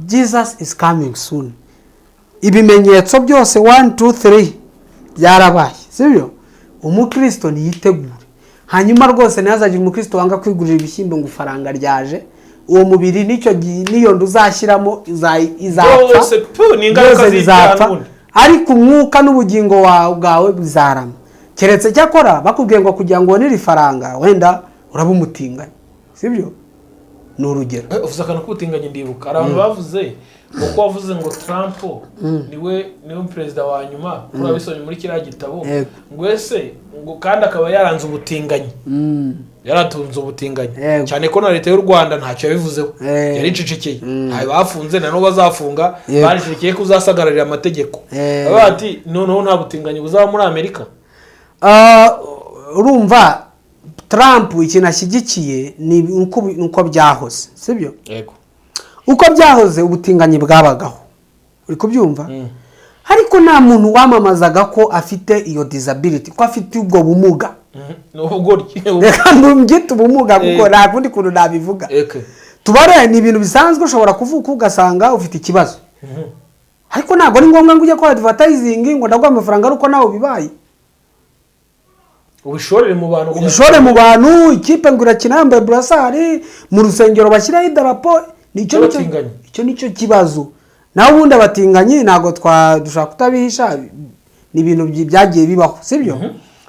Jesus is coming soon. Ibimenyetso byose 1, 2, 3 byarabaye, sibyo? Umukristo niyitegure. Hanyuma rwose ntihazagire umukristo wanga kwigurira ibishyimbo ngo ifaranga ryaje. Uwo mubiri n'icyo gihe n'iyo nda uzashyiramo izapfa. Byose pu, ni ingaruka Byose z'ibyaha bizapfa, n'ubundi. ariko umwuka n'ubugingo wawe bwawe bizarama. Keretse cyakora bakubwiye ngo kugira ngo ubone iri faranga wenda uraba umutinganyi, sibyo? Ni urugero. Uvuze akantu k'ubutinganyi, ndibuka hari abantu bavuze ngo ko wavuze ngo Trump niwe perezida wa nyuma, kuri wabisomye muri kiriya gitabo, ngo ese ngo kandi akaba yaranze ubutinganyi, yaratunze ubutinganyi, cyane ko na leta y'u Rwanda ntacyo yabivuzeho, yaricecekeye, ntayo bafunze, na n'ubu bazafunga, baricecekeye ko uzasagararira amategeko. Bavuga bati noneho nta butinganyi buzaba muri Amerika. Ah, urumva Trump ikintu ashyigikiye ni uko byahoze, sibyo? Yego. Uko byahoze, ubutinganyi bwabagaho, uri kubyumva? Ariko nta muntu wamamazaga ko afite iyo disability, ko afite ubwo bumuga. Ni ubugoryi. Reka mbyite ubumuga kuko nta kundi kuntu nabivuga. Tubare ni ibintu bisanzwe, ushobora kuvuka ugasanga ufite ikibazo, ariko ntabwo ari ngombwa ngo ujye kwa advertising ngo ndaguha amafaranga ari uko nawe bibaye. Ubishorere mu bantu kugira ngo- Ubishore mu bantu, ikipe ngo irakina yambaye brassard, mu rusengero bashyiraho idarapo. Nicyo nicyo. Cy'abatinganyi. Icyo nicyo kibazo. Naho ubundi abatinganyi ntabwo twa dushobora kutabihisha, ni ibintu byagiye bibaho, sibyo?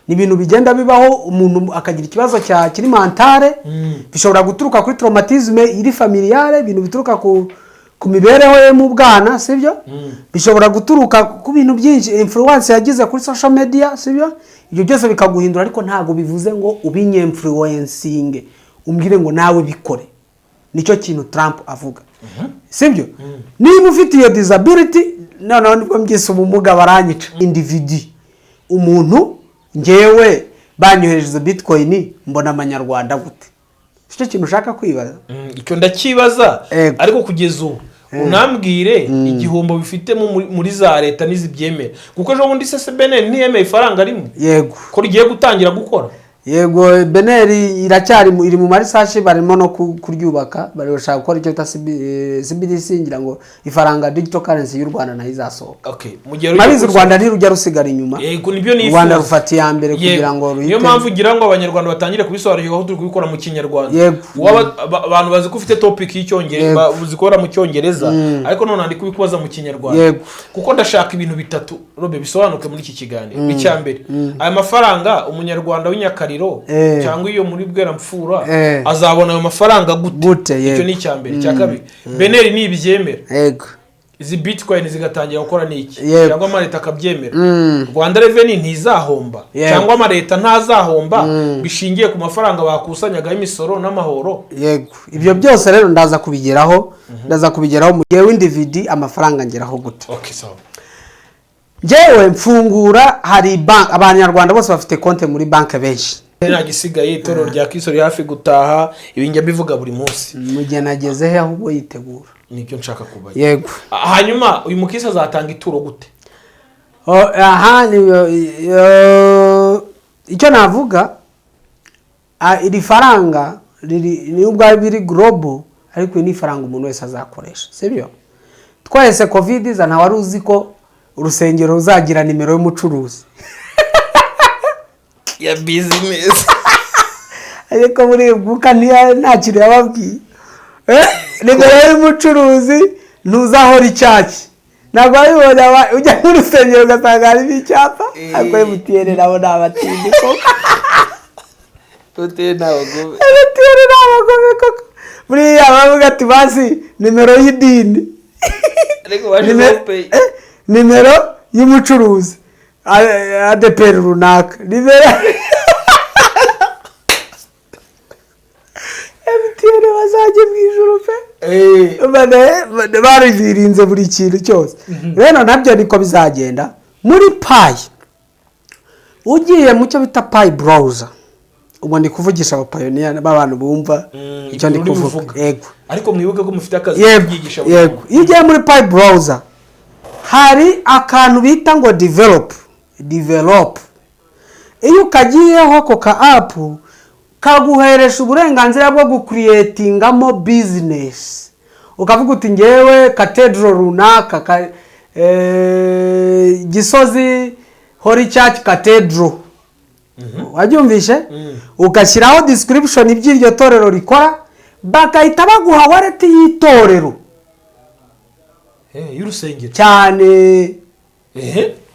Ni ibintu bigenda bibaho, umuntu akagira ikibazo cya kiri mentale, bishobora guturuka kuri traumatisme iri familiale, ibintu bituruka ku mibereho ye mu bwana, sibyo? Bishobora guturuka ku bintu byinshi, influence yagize kuri social media, sibyo? Ibyo byose bikaguhindura, ariko ntabwo bivuze ngo ubinyinfluencinge, umbwire ngo nawe bikore. Nicyo kintu Trump avuga, sibyo? Niba ufite iyo disability, noneho nibwo mbyise ubumuga baranyica. Individu, umuntu, ngewe banyohereje bitcoin mbona amanyarwanda gute? Icyo kintu ushaka kwibaza? Icyo ndakibaza. Ariko kugeza ubu unambwire igihombo bifitemo muri za leta n'izibyemera, kuko ejo bundi se BNR ntiyemeye ifaranga rimwe ko rigiye gutangira gukora? Yego, BNR iracyari iri mu ma research, barimo no kuryubaka, bari bashaka gukora icyo bita CBDC. Ngira ngo ifaranga, digital currency y'u Rwanda nayo izasohoka. Okay, mu gihe Murabizi, u Rwanda ntirujya rusigara inyuma. Yego, nibyo U nifuza. Rwanda rufata iya mbere kugira ngo ruhite. Niyo mpamvu ugira ngo Abanyarwanda batangire kubisobanukirwa aho turi kubikora mu Kinyarwanda. Abantu bazi ko ufite topic y'Icyongereza, uzikora mu Cyongereza, ariko none ndi kubikubaza mu Kinyarwanda kuko ndashaka ibintu bitatu robe bisobanuke muri iki kiganiro. Icya mbere, aya mafaranga umunyarwanda w'Inyakariro cyangwa iyo muri Bweramfura azabona ayo mafaranga gute? Gute, yego. Icyo ni icya mbere. Icya kabiri, BNR nibyemera, izi bitcoin zigatangira gukora n'iki, cyangwa amaleta akabyemera, Rwanda Revenue ntizahomba cyangwa amaleta ntazahomba bishingiye ku mafaranga bakusanyagaho imisoro n'amahoro? Yego, ibyo byose rero ndaza kubigeraho. Mu gihe w'individu amafaranga ngeraho gute? Okay, sawa. Njyewe mfungura, hari banki, Abanyarwanda bose bafite konti muri banki benshi. Ntabwo isigaye, itorero rya Kristo riri hafi gutaha, ibi njya mbivuga buri munsi. Mu gihe nageze he ahubwo yitegura. Nicyo nshaka kubaya. Yego. Hanyuma uyu mukristo azatanga ituro gute? Oh, aha icyo navuga, iri faranga riri nubwo biri global, ariko iri ni ifaranga umuntu wese azakoresha, sibyo? Twese COVID iza nta wari uzi ko urusengero ruzagira nimero y'umucuruzi ya business. Ariko muri iyi mwuka nta kintu yababwiye. Nimero y'umucuruzi ntuzahora icyaki, ntabwo wabibonye, ujya mu rusengero ugasanga harimo icyapa. Ariko MTN nabo ni abatindi koko. Tuteye n'abagome. MTN ni abagome koko. Buriya bavuga ati basi nimero y'idini. Ariko baje pay. Nimero y'umucuruzi, ADEPR runaka, nimero MTN bazajye mu ijuru pe. Baririnze buri kintu cyose. Rero nabyo niko bizagenda muri Pi. Ugiye mu cyo bita Pi Browser, ubwo ndi kuvugisha abapioneer b'abantu bumva icyo ndi ururimi kuvuga. uvuga. Yego. Ariko mwibuke ko mufite akazi Yego. kubyigisha buri Yego. muntu. Iyo ugiye muri Pi Browser hari akantu bita ngo develop. Iyo ukagiyeho, ako ka app kaguheresha uburenganzira bwo gucreatingamo business. Ukavuga uti ngewe cathedral runaka, Gisozi Holy Church Cathedral, wabyumvishe? Ugashyiraho description iby'iryo torero rikora, bagahita baguha wallet y'itorero. Y'urusengero. Cyane.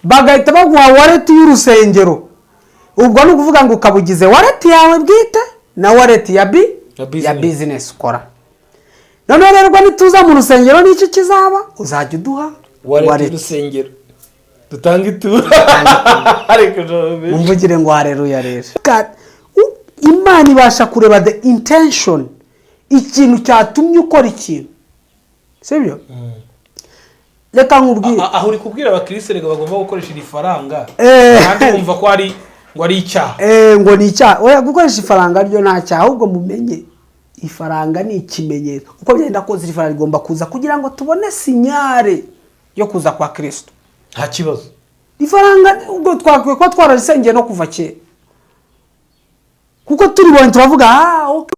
Bagahita baguha wallet y'urusengero. Ubwo ni ukuvuga ngo ukaba ugize wallet yawe bwite na wallet ya Ya ya business. business ukora. Noneho rero ubwo nituza mu rusengero, n'iki kizaba? Uzajya uduha wallet wallet. Y'urusengero dutanga ituro, ariko Mumvugire ngo hareruya. Rero Imana ibasha kureba the intention, ikintu cyatumye ukora ikintu, sibyo? Reka nkubwire. Aho uri kubwira abakirisitu rega bagomba gukoresha iri faranga kandi bumva ko ari ngo ari icyaha. Ngo ni icyaha. Oya, gukoresha ifaranga ryo nta cyaha. Ahubwo mumenye ifaranga ni ikimenyetso. Uko byenda kose, iri faranga rigomba kuza kugira ngo tubone signal yo kuza kwa Kirisito. Nta kibazo. Ifaranga ubwo twakwiye kuba twararisengeye no kuva kera, kuko turibonye turavuga: "Ah, okay."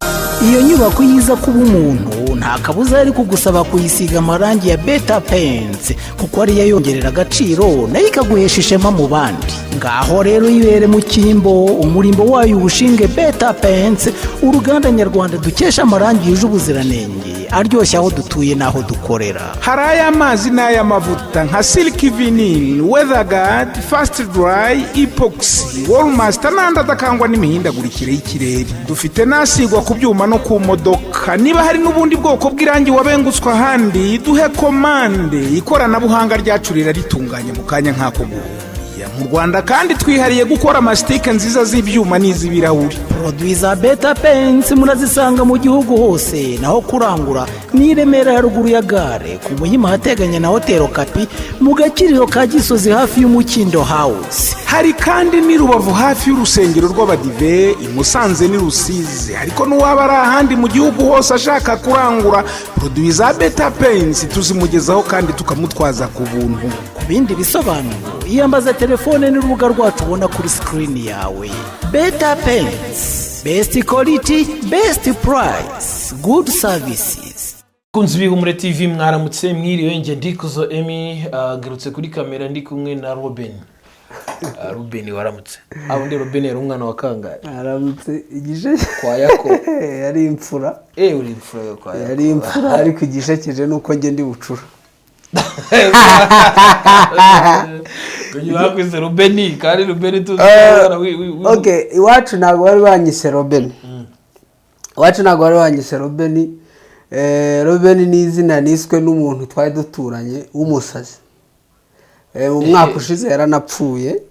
Iyo nyubako yiza kuba umuntu, nta kabuza yari kugusaba kuyisiga amarangi ya Beta Paints, kuko ariyo yongerera agaciro, nayo ikaguhesha ishema mu bandi. Ngaho rero yibere mu cyimbo, umurimbo wayo uwushinge Beta Paints, uruganda nyarwanda dukesha amarangi yuje ubuziranenge, aryoshye aho dutuye n'aho dukorera. Hari ay'amazi n'ay'amavuta nka silk vinyl, weatherguard, fast dry, epoxy, wallmaster n'andi adakangwa n'imihindagurikire y'ikirere. Dufite n'asigwa ku byuma no ku modoka. Niba hari n'ubundi bwoko bw'irangi wabengutswe ahandi, duhe komande, ikoranabuhanga ryacu riraritunganya mu kanya nk'ako guhumbya. Mu Rwanda kandi twihariye gukora amasitike nziza z'ibyuma n'iz'ibirahuri. Produits za Beta Paints murazisanga mu gihugu hose. Naho kurangura ni i Remera, haruguru ya gare, ku Muhima ahateganye na Hoteli Okapi, mu Gakiriro ka Gisozi, hafi y'Umukindo House. Hari kandi n'i Rubavu, hafi y'urusengero rw'Abadive, i Musanze n'i Rusizi. Ariko n'uwaba ari ahandi mu gihugu hose ashaka kurangura produits za Beta Paints, tuzimugezaho kandi tukamutwaza ku buntu. Ku bindi bisobanuro, iyambaza telefone n'urubuga rwacu ubona kuri screen yawe. Beta Paints, best quality, best price, good services. Kunzi b'Ihumure TV, mwaramutse, mwiriwe. Nge Ndikuzo Emi, agarutse kuri kamera, ndi kumwe na Robin. Ruben, waramutse? Undi Robin yari umwana wa kangahe? Aramutse igice. Kwa Yakobo. Yari imfura. Uri imfura yo kwa Yakobo. Yari imfura, ariko igishekeje ni uko njye ndi bucura. Kugira bakwise Rubeni kandi Rubeni tuzi umwana Okay, iwacu ntabwo bari banyise Robeni. Iwacu ntabwo bari banyise Robeni. Robeni ni izina niswe n'umuntu twari duturanye w'umusazi. Mu mwaka ushize yaranapfuye.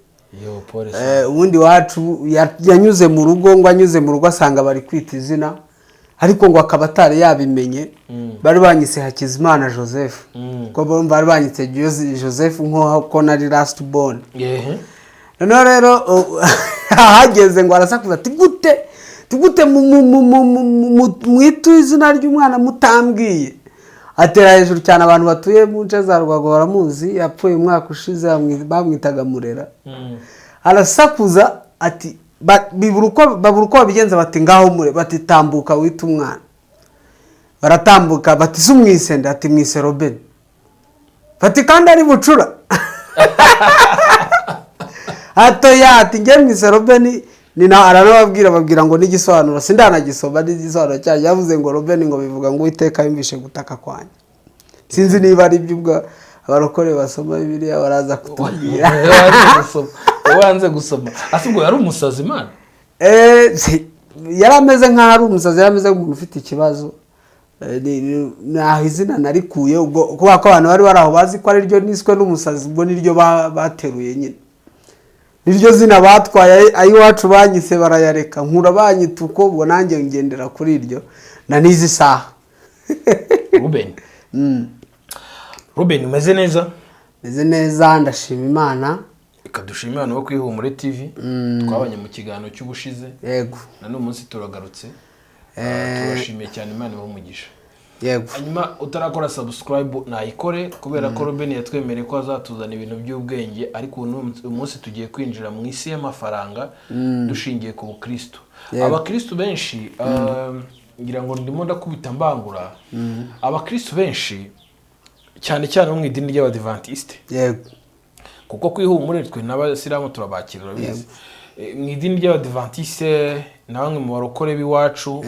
Yo, pole. Ubundi iwacu yanyuze mu rugo, ngo anyuze mu rugo asanga bari kwita izina, ariko ngo akaba atari yabimenye. Bari banyise Hakizimana Joseph, kuko bari banyise Joseph nko nari last born. Noneho rero ahageze ngo arasakuza ati: "Gute gute mwita izina ry'umwana mutambwiye?" Atera hejuru cyane. Abantu batuye mu nce za Rwago baramuzi, yapfuye umwaka ushize, bamwitaga Murera. Arasakuza ati babura uko babigenza, bati: "Ngaho mure," bati: "Tambuka wite umwana." Baratambuka, bati: "Si umwisende?" Ati: "Mwise Robeni." Bati: "Kandi ari bucura?" Atoya, ati: "Njye mwise Robeni." Ni na aranababwira, babwira ngo n'igisobanuro sindanagisoma, n'igisobanuro cyayo. Yavuze ngo Robeni ngo bivuga ngo "Uwiteka yumvishe gutaka kwanjye." Sinzi niba ari ibyo, ubwo abarokore basoma Bibiliya baraza kutubwira. Wanze gusoma, ase ubwo yari umusazi, Imana? Yari ameze nk'aho ari umusazi, yari ameze nk'umuntu ufite ikibazo. Ni aho izina narikuye ubwo, kubera ko abantu bari bari aho bazi ko ari ryo niswe n'umusazi. Ubwo niryo bateruye nyine, niryo zina batwaye. Ay'iwacu banyise barayareka, nkura banyita uko. Ubwo nanjye ngendera kuri iryo na n'izi saha. Ruben, Ruben, umeze neza? Meze neza, ndashima Imana. Reka dushime abantu bo kuri Ihumure TV twabanye mu kiganiro cy'ubushize. Yego. Na n'uyu munsi turagarutse. Turabashimiye cyane, Imana ibahe umugisha. Yego. Hanyuma utarakora subscribe nayikore, kubera ko Ruben yatwemereye ko azatuzana ibintu by'ubwenge. Ariko uyu munsi tugiye kwinjira mu isi y'amafaranga dushingiye ku bukristo. Abakristo benshi Ngira ngo ndimo ndakubita mbangura. Abakristo benshi, cyane cyane bo mu idini ry'Abadivantisite, kuko ku Ihumure twe n'Abasilamu turabakira, urabizi. Mu idini ry'Abadivantisite na bamwe mu barokore b'iwacu,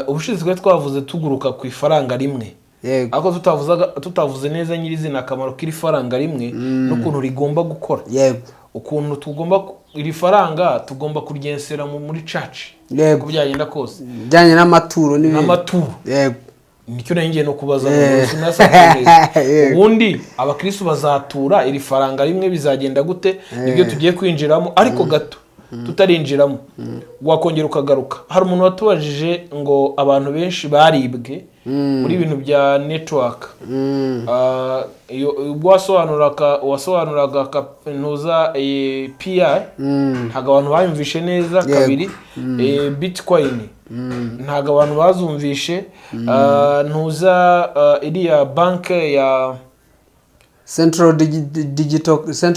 ubushize twari twavuze tuguruka ku ifaranga rimwe, ariko tutavuze neza nyirizina akamaro k'iri faranga rimwe n'ukuntu rigomba gukora, ukuntu tugomba iri faranga tugomba kuryensera muri church, uko byagenda kose. Bijyanye n'amaturo n'ibindi. N'amaturo. Nicyo nari ngiye no kubaza ngo sinasabye neza. Ubundi abakristo bazatura iri faranga rimwe, bizagenda gute? Nibyo tugiye kwinjiramo, ariko gato tutarinjiramo wakongera ukagaruka. Hari umuntu watubajije ngo abantu benshi baribwe muri ibintu bya network. Ubwo wasobanuraga ntuza Pi, ntabwo abantu bayumvishe neza. Kabiri, Bitcoin ntabwo abantu bazumvishe. Ntuza iriya banke ya Central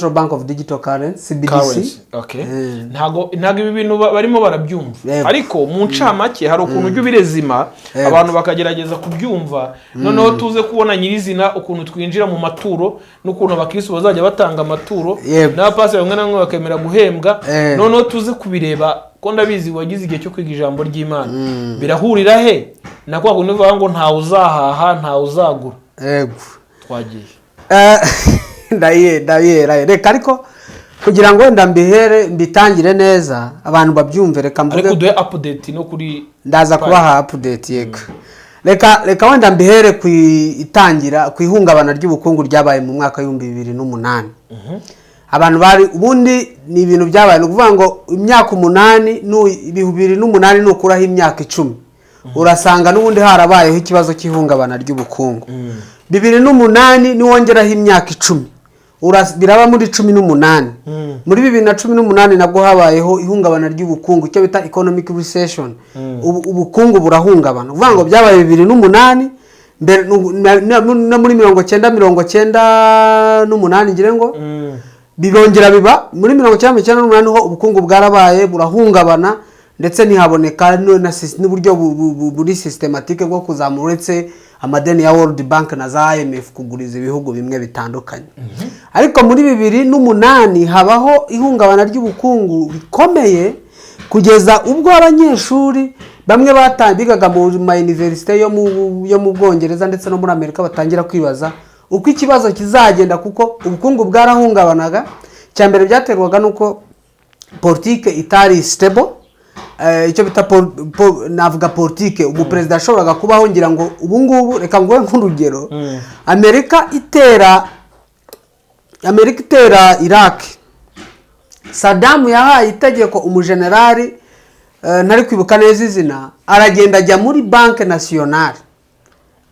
Bank of Digital Currency, CBDC. Currency. Okay. Ntago ibi bintu barimo barabyumva, ariko mu ncamake hari ukuntu ujya ubirezima, abantu bakagerageza kubyumva, noneho tuze kubona nyirizina ukuntu twinjira mu maturo n'ukuntu abakristo bazajya batanga amaturo, n'abapasiteri bamwe na bamwe bakemera guhembwa. Noneho tuze kubireba, ko ndabizi wagize igihe cyo kwiga ijambo ry'Imana, birahurira he na kwa kundi uvuga ngo ntawe uzahaha, ntawe uzagura? Twagiye. Ndayera reka, ariko kugira ngo wenda mbihere, mbitangire neza abantu babyumve, reka mvuge. Ariko uduhe update no kuri Ndaza kubaha update, yego. Reka wenda mbihere ku itangira, ku ihungabana ry'ubukungu ryabaye mu mwaka w'2008. Abantu bari, ubundi ni ibintu byabaye, ni ukuvuga ngo imyaka 8, 2008 nukuraho imyaka 10, urasanga n'ubundi harabayeho ikibazo cy'ihungabana ry'ubukungu. 2008 niwongeraho imyaka 10, biraba muri 18. Muri 2018 nabwo habayeho ihungabana ry'ubukungu, icyo bita economic recession. Ubukungu burahungabana. Uvuga ngo byabaye 2008 mbere no muri 90, 98 ngire ngo birongera biba muri 1998 ho ubukungu bwarabaye, burahungabana, ndetse ntihaboneka n'uburyo buri systématique bwo kuzamura, uretse amadeni ya World Bank na za IMF kuguriza ibihugu bimwe bitandukanye. Ariko muri 2008 habaho ihungabana ry'ubukungu rikomeye, kugeza ubwo abanyeshuri bamwe bigaga mu ma université yo mu Bwongereza ndetse no muri Amerika batangira kwibaza uko ikibazo kizagenda, kuko ubukungu bwarahungabanaga. Icya mbere byaterwaga n'uko politike itari stable. Icyo bita navuga politike, umuperezida yashoboraga kubaho. Ngira ngo ubu ngubu reka nguhe nk'urugero: Amerika itera Iraq, Saddam yahaye itegeko umujenerali, ntari kwibuka neza izina, aragenda ajya muri Banque Nationale,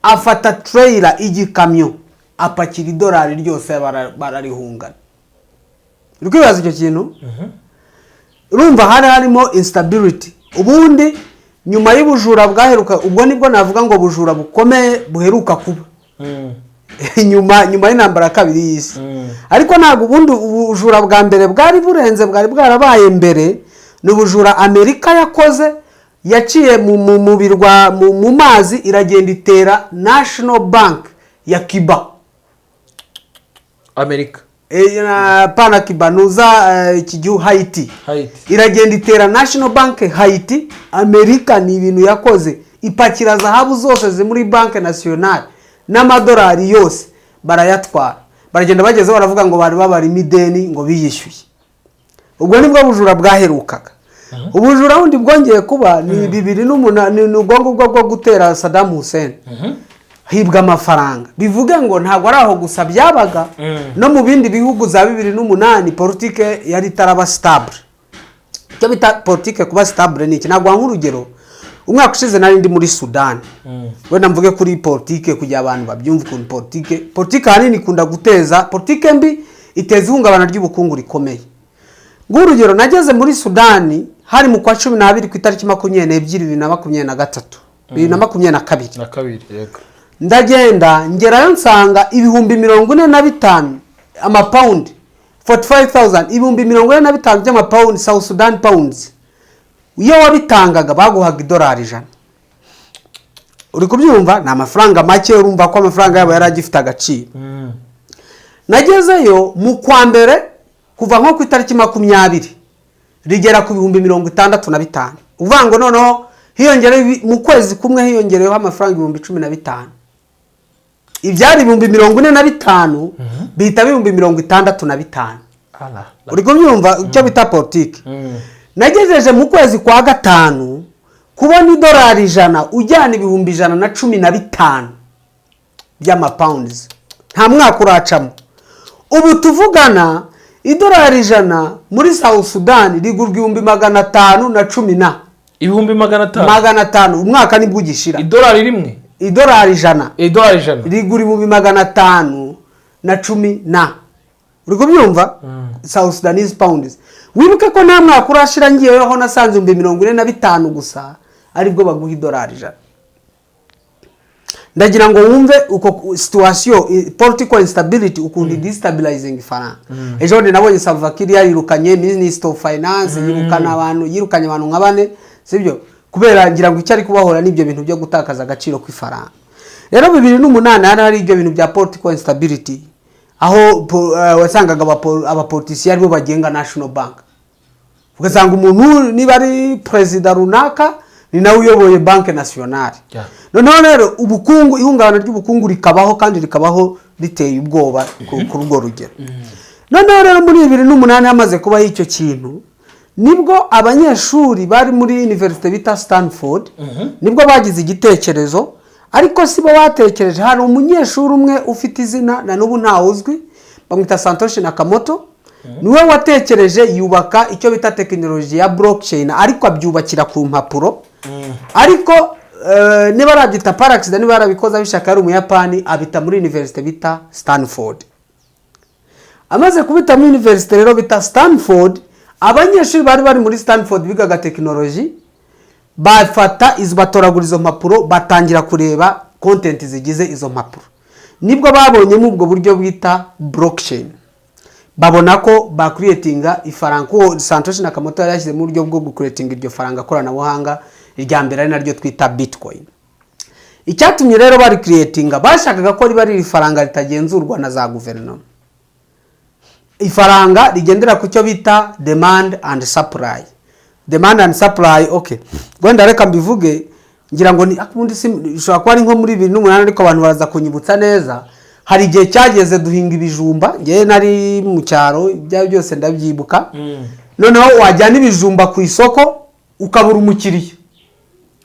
afata trailer, igikamyo, apakira idolari ryose, bararihungana. Uri kwibaza icyo kintu? Urumva hari harimo instability. Ubundi nyuma y'ubujura bwaheruka, ubwo nibwo navuga ngo bujura bukomeye buheruka kuba nyuma y'intambara ya kabiri y'isi. Ariko ntabwo ubundi ubujura bwa mbere bwari burenze bwari bwarabaye mbere. Ni ubujura Amerika yakoze, yaciye mu birwa, mu mazi, iragenda itera National Bank ya Cuba. Amerika? Pana Cuba, nuza iki gihugu Haiti. Haiti. Iragenda itera National Bank Haiti. Amerika ni ibintu yakoze, ipakira zahabu zose ziri muri Banque Nationale n'amadolari yose, barayatwara, baragenda. Bageze baravuga ngo bari babarimo ideni, ngo biyishyuye. Ubwo nibwo bujura bwaherukaga. Ubujura bundi bwongeye kuba ni 2008, ni ubwo ngubwo bwo gutera Saddam Hussein, hibwa amafaranga. Bivuge ngo ntabwo ari aho gusa byabaga, no mu bindi bihugu za 2008 politike yari itaraba stable. Icyo bita politike kuba stable ni iki? Ntabwo nk'urugero, umwaka ushize nari ndi muri Sudani. Wenda mvuge kuri politike kugira abantu babyumve ukuntu politike ahanini ikunda guteza, politike mbi iteza ihungabana ry'ubukungu rikomeye. Ng'urugero, nageze muri Sudani hari mu kwa 12 ku itariki 22, 2023, 2022. Na kabiri, yego. Ndagenda ngerayo, nsanga 45,000 amapawundi, 45,000, 45,000 by'amapawundi, South Sudan pounds, iyo wabitangaga baguhaga idolari 100. Uri kubyumva? Ni amafaranga make. Urumva ko amafaranga yabo yari agifite agaciro. Nagezeyo mu kwa mbere, kuva nko ku itariki 20, rigera ku 65,000. Uvuga ngo noneho hiyongereho mu kwezi kumwe hiyongereyeho amafaranga 15,000. Ibyari 45,000 bihita 65,000. Uri kubyumva icyo bita politiki? Nagejeje mu kwezi kwa gatanu kubona idolari 100 ujyana 115,000 by'amapawundizi. Nta mwaka uracamo. Ubu tuvugana, idolari 100 muri South Sudan rigurwa 510,000 na 500,000? 500. Umwaka nibwo ugishira. Idolari rimwe? Idolari 100. Idolari 100. Rigura 510,000 na, uri kubyumva, South Sudanese pounds. Wibuke ko nta mwaka urashira ngiyeho nasanze 45,000 gusa aribwo baguha idolari 100. Ndagira ngo wumve uko situation, political instability, ukuntu destabilizing ifaranga. Ejo bundi nabonye Salva Kiir yarirukanye minister of finance, yirukana abantu, yirukanye abantu nka bane, sibyo? Kubera ngira ngo icyo ari kubahora n'ibyo bintu byo gutakaza agaciro kw'ifaranga. Rero 2008 hari ibyo bintu bya political instability, aho wasangaga abapolitisiye aribo bagenga national bank, ugasanga umuntu niba ari perezida runaka ni nawe uyoboye banque nationale. Noneho rero ubukungu, ihungabana ry'ubukungu rikabaho, kandi rikabaho riteye ubwoba kuri urwo rugero. Noneho rero muri 2008 hamaze kubaho icyo kintu, nibwo abanyeshuri bari muri université bita Stanford nibwo bagize igitekerezo. Ariko si bo batekereje, hari umunyeshuri umwe ufite izina na n'ubu ntawe uzwi, bamwita Satoshi Nakamoto. Niwe watekereje, yubaka icyo bita tekinoloji ya blockchain, ariko abyubakira ku mpapuro. Ariko niba arabyita par accident, niba yarabikoze abishaka, yari Umuyapani, abita muri université bita Stanford. Amaze kubita muri université rero bita Stanford, abanyeshuri bari bari muri Stanford bigaga tekinoloji bafata izo, batoragura izo mpapuro, batangira kureba content zigize izo mpapuro. Nibwo babonyemo ubwo buryo bwita blockchain, babona ko bacreatinga ifaranga. Kuko Satoshi Nakamoto yari yashyizemo uburyo bwo gucreatinga iryo faranga koranabuhanga irya mbere, ari naryo twita Bitcoin. Icyatumye rero baricreatinga, bashakaga ko riba ari ifaranga ritagenzurwa na za guverinoma, ifaranga rigendera ku cyo bita demand and supply. Demand and supply, okay, wenda reka mbivuge. Ngira ngo ni ubundi si bishobora kuba ari nko muri 2008, ariko abantu baraza kunyibutsa neza. Hari igihe cyageze duhinga ibijumba, ngewe nari mu cyaro, ibyo byose ndabyibuka. Noneho wajyana ibijumba ku isoko ukabura umukiriya.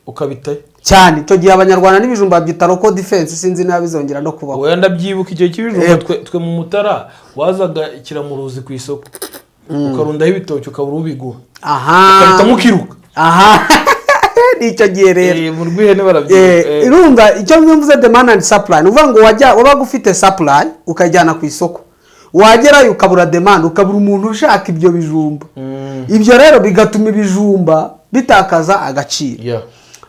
Ukabitayo. Cyane. Icyo gihe Abanyarwanda n'ibijumba babyita local defense, sinzi niba bizongera no kubaho. Oya, ndabyibuka igihe cy'ibijumba. Twe mu Mutara wazaga Kiramuruzi ku isoko, ukarundaho ibitoki, ukabura ubigura, ukabita mukiruka. Aha ni icyo gihe rero. Mu rw'ihene barabyibuka. Urumva icyo mvuze, demand and supply, ni ukuvuga ngo wajya wabaga ufite supply ukajyana ku isoko, wagerayo ukabura demand, ukabura umuntu ushaka ibyo bijumba. Ibyo rero bigatuma ibijumba bitakaza agaciro.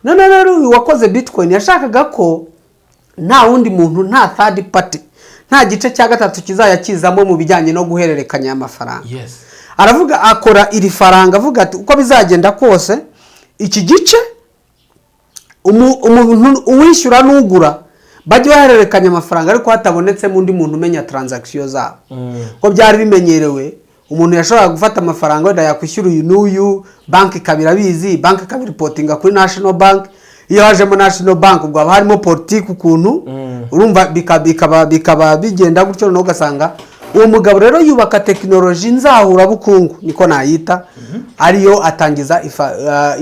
None rero uyu wakoze Bitcoin yashakaga ko nta wundi muntu, nta third party, nta gice cya gatatu kizajya kizamo mu bijyanye no guhererekanya amafaranga. Aravuga, akora iri faranga avuga ati uko bizagenda kose, iki gice umuntu uwishyura n'ugura bajye bahererekanya amafaranga, ariko hatabonetsemo undi muntu umenya transaction zabo. Ko byari bimenyerewe, umuntu yashoboraga gufata amafaranga, wenda yakwishyura uyu n'uyu, banki ikaba irabizi, banki ikabireportinga kuri national bank. Iyo hajemo national bank, ubwo haba harimo politiki ukuntu. Urumva bikaba bigenda gutyo. Noneho ugasanga uwo mugabo rero yubaka tekinoloji nzahurabukungu, niko nayita, ariyo atangiza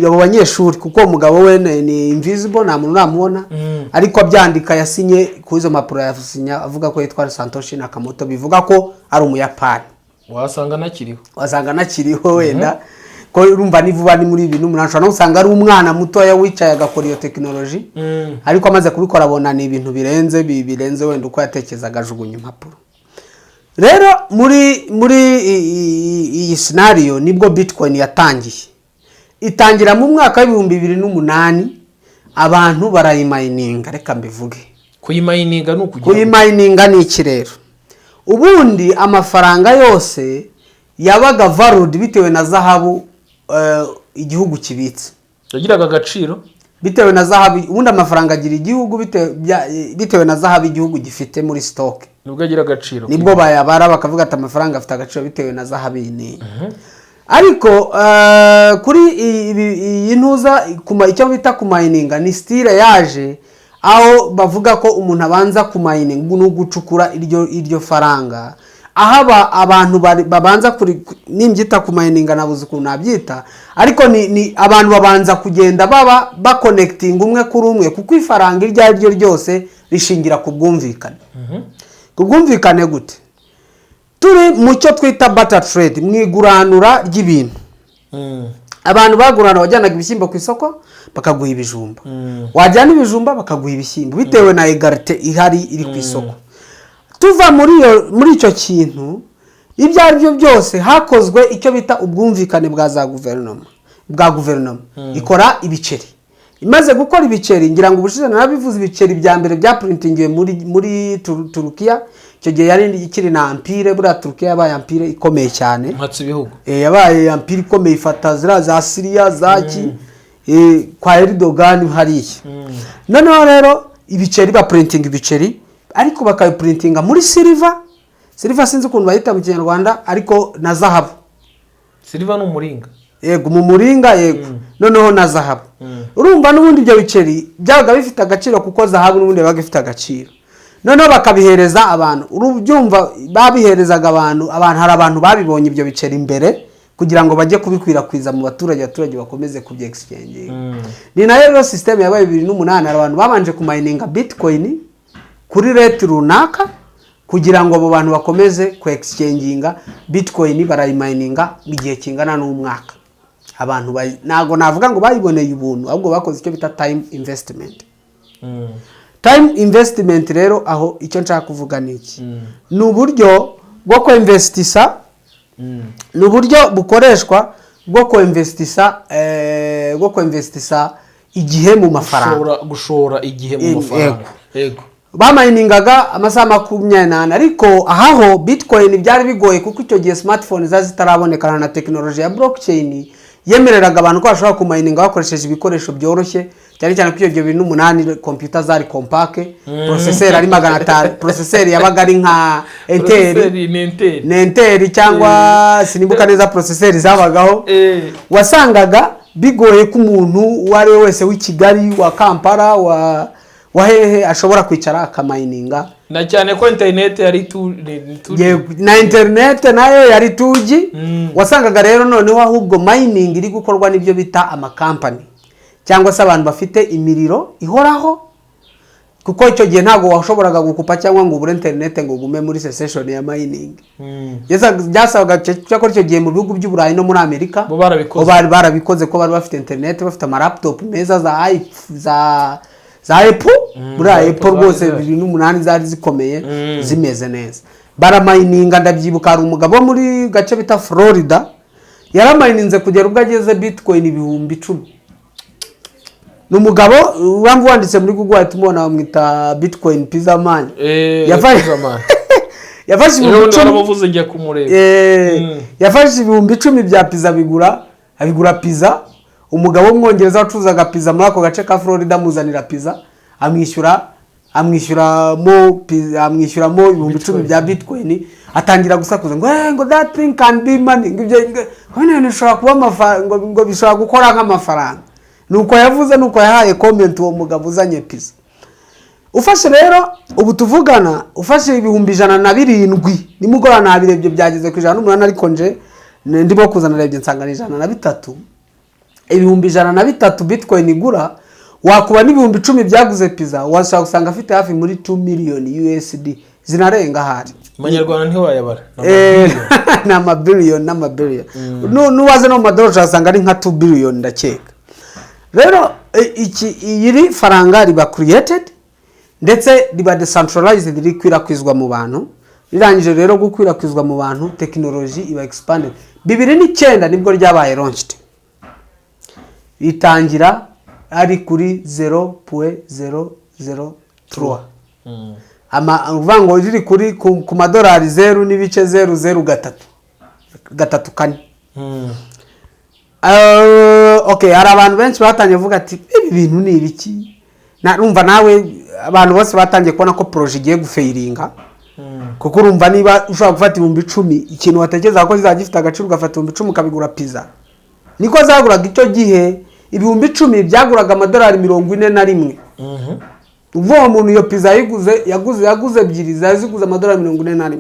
abo banyeshuri, kuko uwo mugabo we ni invisible, nta muntu uramubona. Ariko abyandika, yasinye kuri izo mpapuro, yasinya avuga ko yitwa Satoshi Nakamoto, bivuga ko ari Umuyapani. Wasanga anakiriho. Wasanga anakiriho wenda, ko urumva ni vuba, ni muri 2008. Ushobora no gusanga ari umwana mutoya wicaye agakora iyo tekinoloji, ariko amaze kubikora abona ni ibintu birenze, birenze wenda uko yatekerezaga, ajugunya impapuro. Rero muri iyi scenario nibwo Bitcoin yatangiye. Itangira mu mwaka w'2008, abantu barayimininga, reka mbivuge. Kuyimininga ni ukugira? Kuyimininga ni iki rero? Ubundi amafaranga yose yabaga valued bitewe na zahabu igihugu kibitse. Yagiraga agaciro. Bitewe na zahabu. Ubundi amafaranga agira igihugu bitewe na zahabu igihugu gifite muri stock. Nibwo agira agaciro. Nibwo bayabara, bakavuga ati amafaranga afite agaciro bitewe na zahabu iyi n'iyi. Ariko kuri iyi ntuza icyo bita kumayininga ni style yaje aho bavuga ko umuntu abanza kumayininga no gucukura iryo faranga, aho abantu babanza kuri, nimbyita kumayininga nabuze ukuntu nabyita, ariko ni abantu babanza kugenda baba bakonekitinga umwe kuri umwe, kuko ifaranga iryo ari ryo ryose rishingira ku bwumvikane. Ku bwumvikane gute? Turi mu cyo twita barter trade, mu iguranura ry'ibintu. Abantu bagurana, wajyanaga ibishyimbo ku isoko bakaguha ibijumba, wajyana ibijumba bakaguha ibishyimbo, bitewe na égalité ihari iri ku isoko. Tuva muri icyo kintu, ibyo ari byo byose hakozwe icyo bita ubwumvikane bwa za guverinoma, bwa guverinoma ikora ibiceri. Imaze gukora ibiceri, ngira ngo ubushize narabivuze, ibiceri bya mbere bya purintingiwe muri Turukiya. Icyo gihe yari ikiri na empire. Buriya Turukiya yabaye empire ikomeye cyane. Mpatse ibihugu. Yabaye empire ikomeye, ifata ziriya za Siriya zaki kwa Erdogan hariya. Noneho rero ibiceri, bapurintinga ibiceri, ariko bakabipurintinga muri silver. Silver sinzi ukuntu bayita mu Kinyarwanda, ariko na zahabu. Silver ni umuringa. Yego, mu muringa, yego. Noneho na zahabu. Urumva n'ubundi ibyo biceri byabaga bifite agaciro, kuko zahabu n'ubundi yabaga ifite agaciro. Noneho bakabihereza abantu. Urubyumva, babiherezaga abantu. Hari abantu babibonye ibyo biceri imbere kugira ngo bajye kubikwirakwiza mu baturage, abaturage bakomeze kubyexchanginga. Ni nayo rero system yabaye 2008. Hari abantu babanje kumayininga bitcoin kuri rate runaka kugira ngo abo bantu bakomeze ku exchanginga bitcoin. Barayimayininga mu gihe kingana n'umwaka. Abantu ntabwo navuga ngo bayiboneye ubuntu, ahubwo bakoze icyo bita time investment. Time investment rero, aho icyo nshaka kuvuga ni iki? Ni uburyo bwo kwemvestisa, ni uburyo bukoreshwa bwo kwemvestisa igihe mu mafaranga. Gushora igihe mu mafaranga, yego. Bamayiningaga amasaha 24, ariko ahaho bitcoin byari bigoye, kuko icyo gihe smartphone zari zitarabonekana na tekinoloji ya blockchain yemereraga abantu ko bashobora kumayininga bakoresheje ibikoresho byoroshye, cyane cyane ko icyo gihe 2008 computer zari Compaq, processeur ari 500, processeur yabaga ari nka Intel. Processeur ni Intel. Ni Intel cyangwa sinibuka neza processeur zabagaho. Wasangaga bigoye ko umuntu uwo ari we wese w'i Kigali, wa Kampala, wa hehe ashobora kwicara akamayininga. Na cyane ko interineti yari tu ni tu. Yego, na interineti nayo yari 2G. Wasangaga rero noneho ahubwo mining iri gukorwa n'ibyo bita amakampani cyangwa se abantu bafite imiriro ihoraho, kuko icyo gihe ntabwo washoboraga gukupa cyangwa ngo ubure interineti ngo ugume muri session ya mining. Byasabaga cyakora icyo gihe mu bihugu by'Uburayi no muri Amerika Bo barabikoze. Bo bari barabikoze, ko bari bafite interineti, bafite amalaptop meza za Apple. Muri za Apple Apple rwose zari zihari. 2008 zari zikomeye, zimeze neza, baramayininga. Ndabyibuka, hari umugabo wo muri gace bita Florida yaramayininze kugera ubwo ageze bitcoin 10,000. Ni umugabo uramva wanditse muri Google wahita umubona, bamwita Bitcoin Pizza Man. Pizza Man. Yafashe Ejo ibihumbi bundi icumi waramuvuze njya kumureba. Yafashe 10,000 bya pizza, abigura pizza. Umugabo w'Umwongereza wacuruzaga pizza muri ako gace ka Florida amuzanira pizza, amwishyuramo pizza, amwishyuramo 10,000 bya bitcoin. Atangira gusakuza ngo ngo "That thing can be money," ngo ibyo ngo ibintu bishobora kuba amafaranga, ngo bishobora gukora nk'amafaranga. Nuko yavuze, nuko yahaye comment uwo mugabo uzanye pizza. Ufashe rero ubu tuvugana, ufashe 107,000, nimugoroba nabirebye byageze ku 108, ariko nje ndimo kuza narebye nsanga ni 103. 103,000 bitcoin igura, wakuba n'10,000 byaguze pizza, washobora gusanga afite hafi muri 2 miliyoni USD, zinarenga ahari. Amanyarwanda ntiwayabara. Ni amabiliyoni n'amabiliyoni. Nuwaze no mu madolari usanga ari nka 2 biliyoni ndakeka. Rero iki iri faranga riba created ndetse riba decentralized, rikwirakwizwa mu bantu. Rirangije rero gukwirakwizwa mu bantu, tekinoloji iba expanded. 2009 nibwo ryabaye launched, ritangira ari kuri 0.003, ama uvuga ngo riri kuri ku madolari 0.003 3 4. Okay, hari abantu benshi batangiye kuvuga ati: "Ibi bintu ni ibiki?" Urumva nawe, abantu bose batangiye kubona ko projet igiye gufailinga, kuko urumva niba ushobora gufata 10,000, ikintu watekereza ko kizajya gifite agaciro, ugafata 10,000 ukabigura pizza. Niko zaguraga icyo gihe. 10,000 byaguraga amadolari 41. Ubwo uwo muntu iyo pizza yayiguze, yaguze ebyiri, zari ziguze amadolari 41.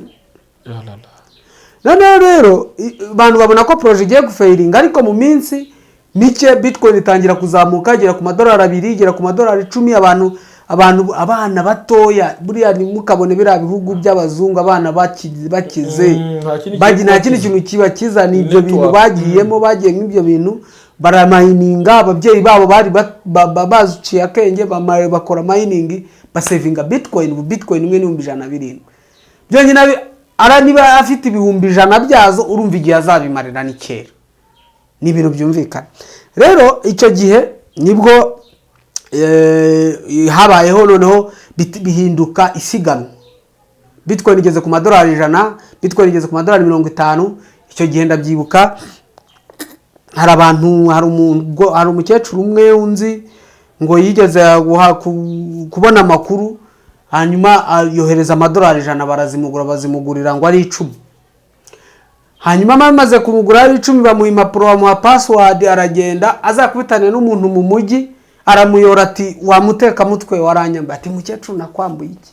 Noneho rero abantu babona ko projet igiye gufailinga, ariko mu minsi mike Bitcoin itangira kuzamuka, igera ku madolari 2, igera ku madolari 10. Abantu, abana batoya, buriya ntimukabone biriya bihugu by'abazungu, abana bakize. Nta kindi nta kintu. Kindi kintu kibakiza ni ibyo bintu. Network. Bagiyemo, bagiye nk'ibyo bintu baramininga. Ababyeyi babo bari baciye akenge, bakora mining, basavinga Bitcoin. Ubu Bitcoin imwe n'ibihumbi 107 byonyine. Ara niba afite 100,000 byazo, urumva igihe azabimarira ni kera. Ni ibintu byumvikana. Rero icyo gihe nibwo habayeho noneho bihinduka isiganwa. Bitcoin igeze ku madolari 100, Bitcoin igeze ku madolari 50. Icyo gihe ndabyibuka, hari abantu, hari umuntu, hari umukecuru umwe unzi ngo yigeze kubona amakuru, hanyuma yohereza amadolari 100, barazimugura, bazimugurira ngo ari 10. Hanyuma bamaze kumugura ari 10, bamuha impapuro, bamuha password, aragenda azakubitane n'umuntu mu mujyi, aramuyora ati: "Wa mutekamutwe, waranyambaye." Ati: "Mukecuru, nakwambuye iki?"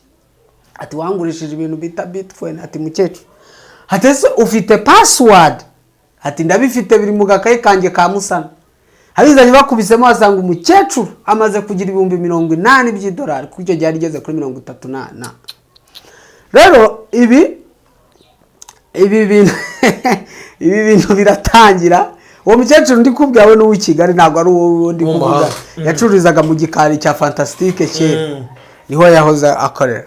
Ati: "Wangurishije ibintu bita Bitcoin." Ati: "Mukecuru," ati, "ese ufite password?" Ati: "Ndabifite, biri mu gakayi kanjye ka musana." Abizanye bakubisemo, basanga umukecuru amaze kugira 80,000 by'idolari, kuko icyo gihe yari igeze kuri 30 na. Rero ibi bintu biratangira. Uwo mukecuru ndi kubwira we n'uw'i Kigali, ntabwo ari uwo ndi Mu kuvuga. mahanga. Yacururizaga mu gikari cya Fantasitike kera, niho yahoze akorera.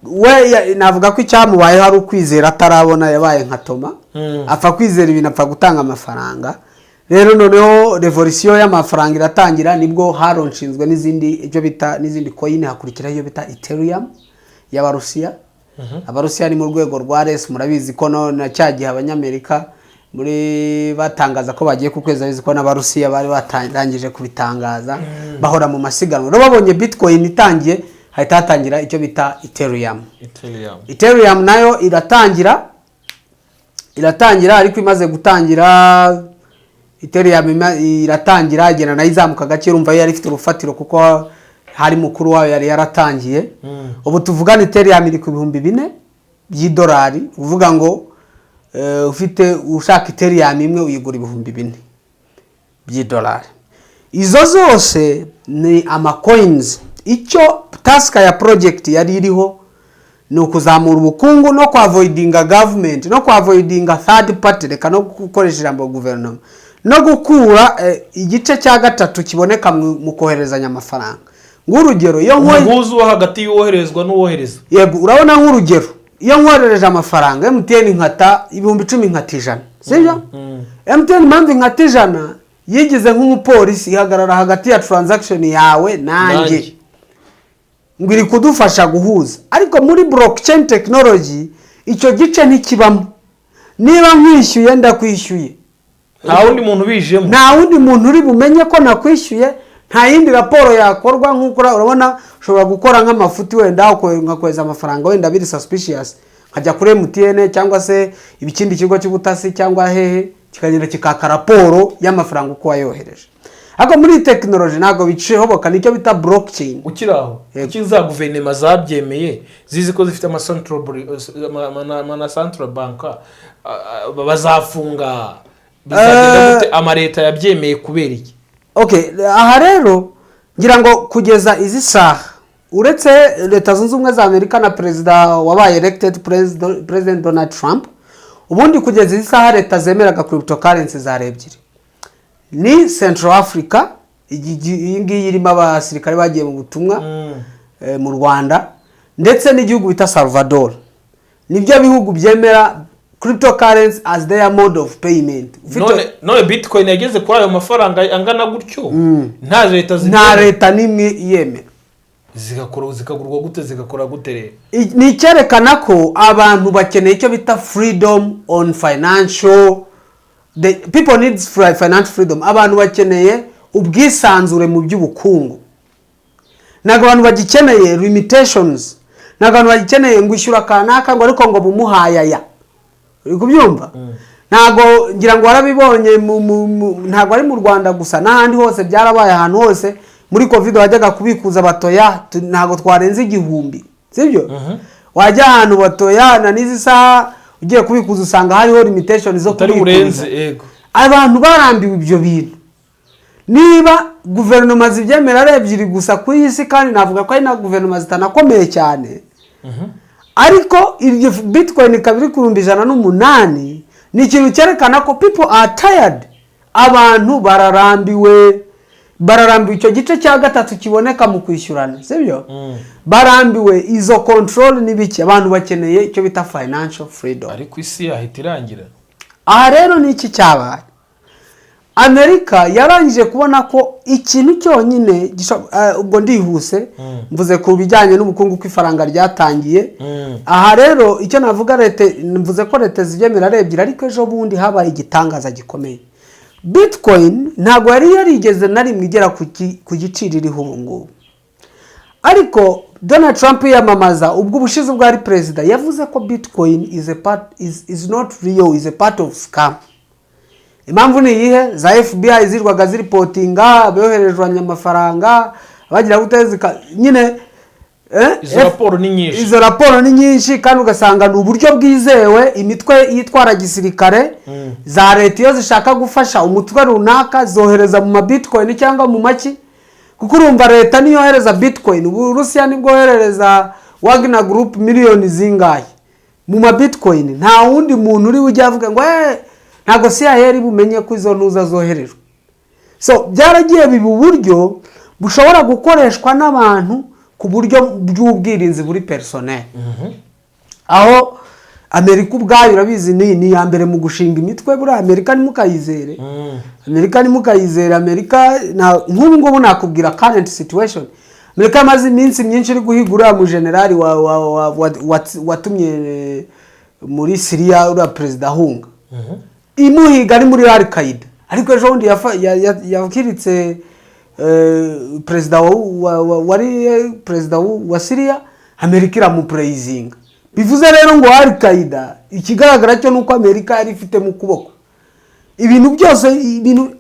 We navuga ko icyamubayeho ari ukwizera atarabona. Yabaye nka Toma, apfa kwizera ibintu, apfa gutanga amafaranga. Rero noneho revolution y'amafaranga iratangira. Nibwo haronshinzwe n'izindi, ibyo bita n'izindi coin. Hakurikiraho iyo bita Ethereum y'Abarusiya. Abarusiya ni mu rwego rwa resi. Murabizi ko no na cya gihe Abanyamerika muri batangaza ko bagiye ku kwezi, abizi ko n'Abarusiya bari batangije kubitangaza. Bahora mu masiganwa. Rero babonye Bitcoin itangiye, hahita hatangira icyo bita Ethereum. Ethereum. Ethereum nayo iratangira, ariko imaze gutangira Ethereum iratangira, igenda nayo izamuka gake. Urumva yo yari ifite urufatiro kuko hari mukuru wayo yari yaratangiye. Ubu tuvugana Ethereum iri ku 4000 by'idolari. Uvuga ngo ufite, ushaka Ethereum imwe, uyigura 4000 by'idolari. Izo zose ni amacoins. Icyo task ya project yari iriho ni ukuzamura ubukungu no kwavoidinga government, no kwavoidinga third party, reka no gukoresha ijambo guverinoma, no gukura igice cya gatatu kiboneka mu koherezanya amafaranga. Nk'urugero, iyo Umuhuza uba hagati y'uwoherezwa n'uwohereza. Yego. Urabona, nk'urugero, iyo nkoherereje amafaranga MTN, nkata 10,000, nkata 100, sibyo? MTN, impamvu inkata 100, yigize nk'umupolisi, ihagarara hagati ya transaction yawe nanjye. Nanjye. Ngo iri kudufasha guhuza, ariko muri blockchain technology icyo gice ntikibamo. Niba nkwishyuye, ndakwishyuye. Nta wundi muntu ubijemo. Nta wundi muntu uri bumenye ko nakwishyuye, nta yindi raporo yakorwa. Nk'uko urabona ushobora gukora nk'amafuti, wenda nkakohereza amafaranga wenda biri suspicious, nkajya kuri MTN cyangwa se ikindi kigo cy'ubutasi cyangwa hehe, kikagenda kikaka raporo y'amafaranga uko wayohereje. Ariko muri iyi tekinoloji ntabwo bicishoboka. Nicyo bita blockchain. Ukiri aho, Yego. kuki za guverinoma zabyemeye, zizi ko zifite ama central bank bazafunga? Bizagenda gute? Amaleta yabyemeye kubera iki? Okay, aha rero ngira ngo kugeza izi saha, uretse Leta Zunze Ubumwe za Amerika na perezida wabaye elected, President Donald Trump, ubundi kugeza izi saha leta zemeraga cryptocurrency zari ebyiri: ni Central Africa, iyi ngiyi irimo abasirikare bagiye mu butumwa mu Rwanda, ndetse n'igihugu bita Salvador. Nibyo bihugu byemera cryptocurrency as their mode of payment. None Bitcoin yageze kuri ayo mafaranga angana gutyo, nta leta Nta zibyemera? leta n'imwe iyemera. Zigakora, zikagurwa gute, zigakora gute rero? Ni icyerekana ko abantu bakeneye icyo bita freedom on financial The people needs financial freedom. Abantu bakeneye ubwisanzure mu by'ubukungu. Ntabwo abantu bagikeneye limitations, ntabwo abantu bagikeneye ngo ishyura kanaka ngo ariko ngo bumuhayaya. Uri kubyumva? Ntabwo ngira ngo warabibonye, ntabwo ari mu Rwanda gusa, n'ahandi hose byarabaye. Ahantu hose muri COVID wajyaga kubikuza batoya, ntabwo twarenze 1000, sibyo? Wajya ahantu batoya, na n'izi saha ugiye kubikuza usanga hariho limitation zo utari kubikuza. burenze, yego. Abantu barambiwe ibyo bintu. Niba guverinoma zibyemera ari ebyiri gusa ku isi, kandi navuga ko ari na guverinoma zitanakomeye cyane, ariko iryo Bitcoin ikaba iri ku 108,000, ni ikintu cyerekana ko people are tired. Abantu bararambiwe, bararambiwe icyo gice cya gatatu kiboneka mu kwishyurana, sibyo? Barambiwe izo control n'ibiki. Abantu bakeneye icyo bita financial freedom. Ariko isi yahita irangira. Aha rero ni iki cyabaye? Amerika yarangije kubona ko ikintu cyonyine ubwo ndihuse, mvuze ku bijyanye n'ubukungu, ko ifaranga ryatangiye. Aha rero icyo navuga, leta, mvuze ko leta zibyemera ari ebyiri, ariko ejo bundi habaye igitangaza gikomeye. Bitcoin ntabwo yari yarigeze na rimwe igera ku giciro iriho ubu ngubu, ariko Donald Trump yiyamamaza ubwo ubushize ubwo ari perezida, yavuze ko Bitcoin is a part, is not real, is a part of scam. Impamvu ni iyihe? Za FBI zirwaga zireportinga aboherejwanya amafaranga bagira gute, nyine Izo raporo ni nyinshi. Izo raporo ni nyinshi, kandi ugasanga ni uburyo bwizewe. Imitwe yitwara gisirikare za leta, iyo zishaka gufasha umutwe runaka, zohereza mu ma Bitcoin cyangwa mu maki, kuko urumva leta niyohereza Bitcoin. Ubu Uburusiya nibwoherereza Wagner Group miliyoni zingahe mu ma Bitcoin, nta wundi muntu uri ujya avuga ngo ntabwo CIA iri bumenye ko izo ntuza zoherejwe. So byaragiye biba uburyo bushobora gukoreshwa n'abantu ku buryo bw'ubwirinzi buri personnel, aho Amerika ubwayo, urabizi, ni iya mbere mu gushinga imitwe. Buriya Amerika ntimukayizere, Amerika ntimukayizere. Amerika nk'ubu ngubu nakubwira current situation: Amerika yamaze iminsi myinshi iri guhiga uriya mujenerali watumye muri Siriya uriya perezida ahunga, imuhiga ari muri Al Qaida. Ariko ejo bundi yakiritse perezida wari perezida wa Siriya, Amerika iramupraisinga. Bivuze rero ngo Al Qaida, ikigaragara cyo ni uko Amerika yari ifite mu kuboko ibintu byose. Ibintu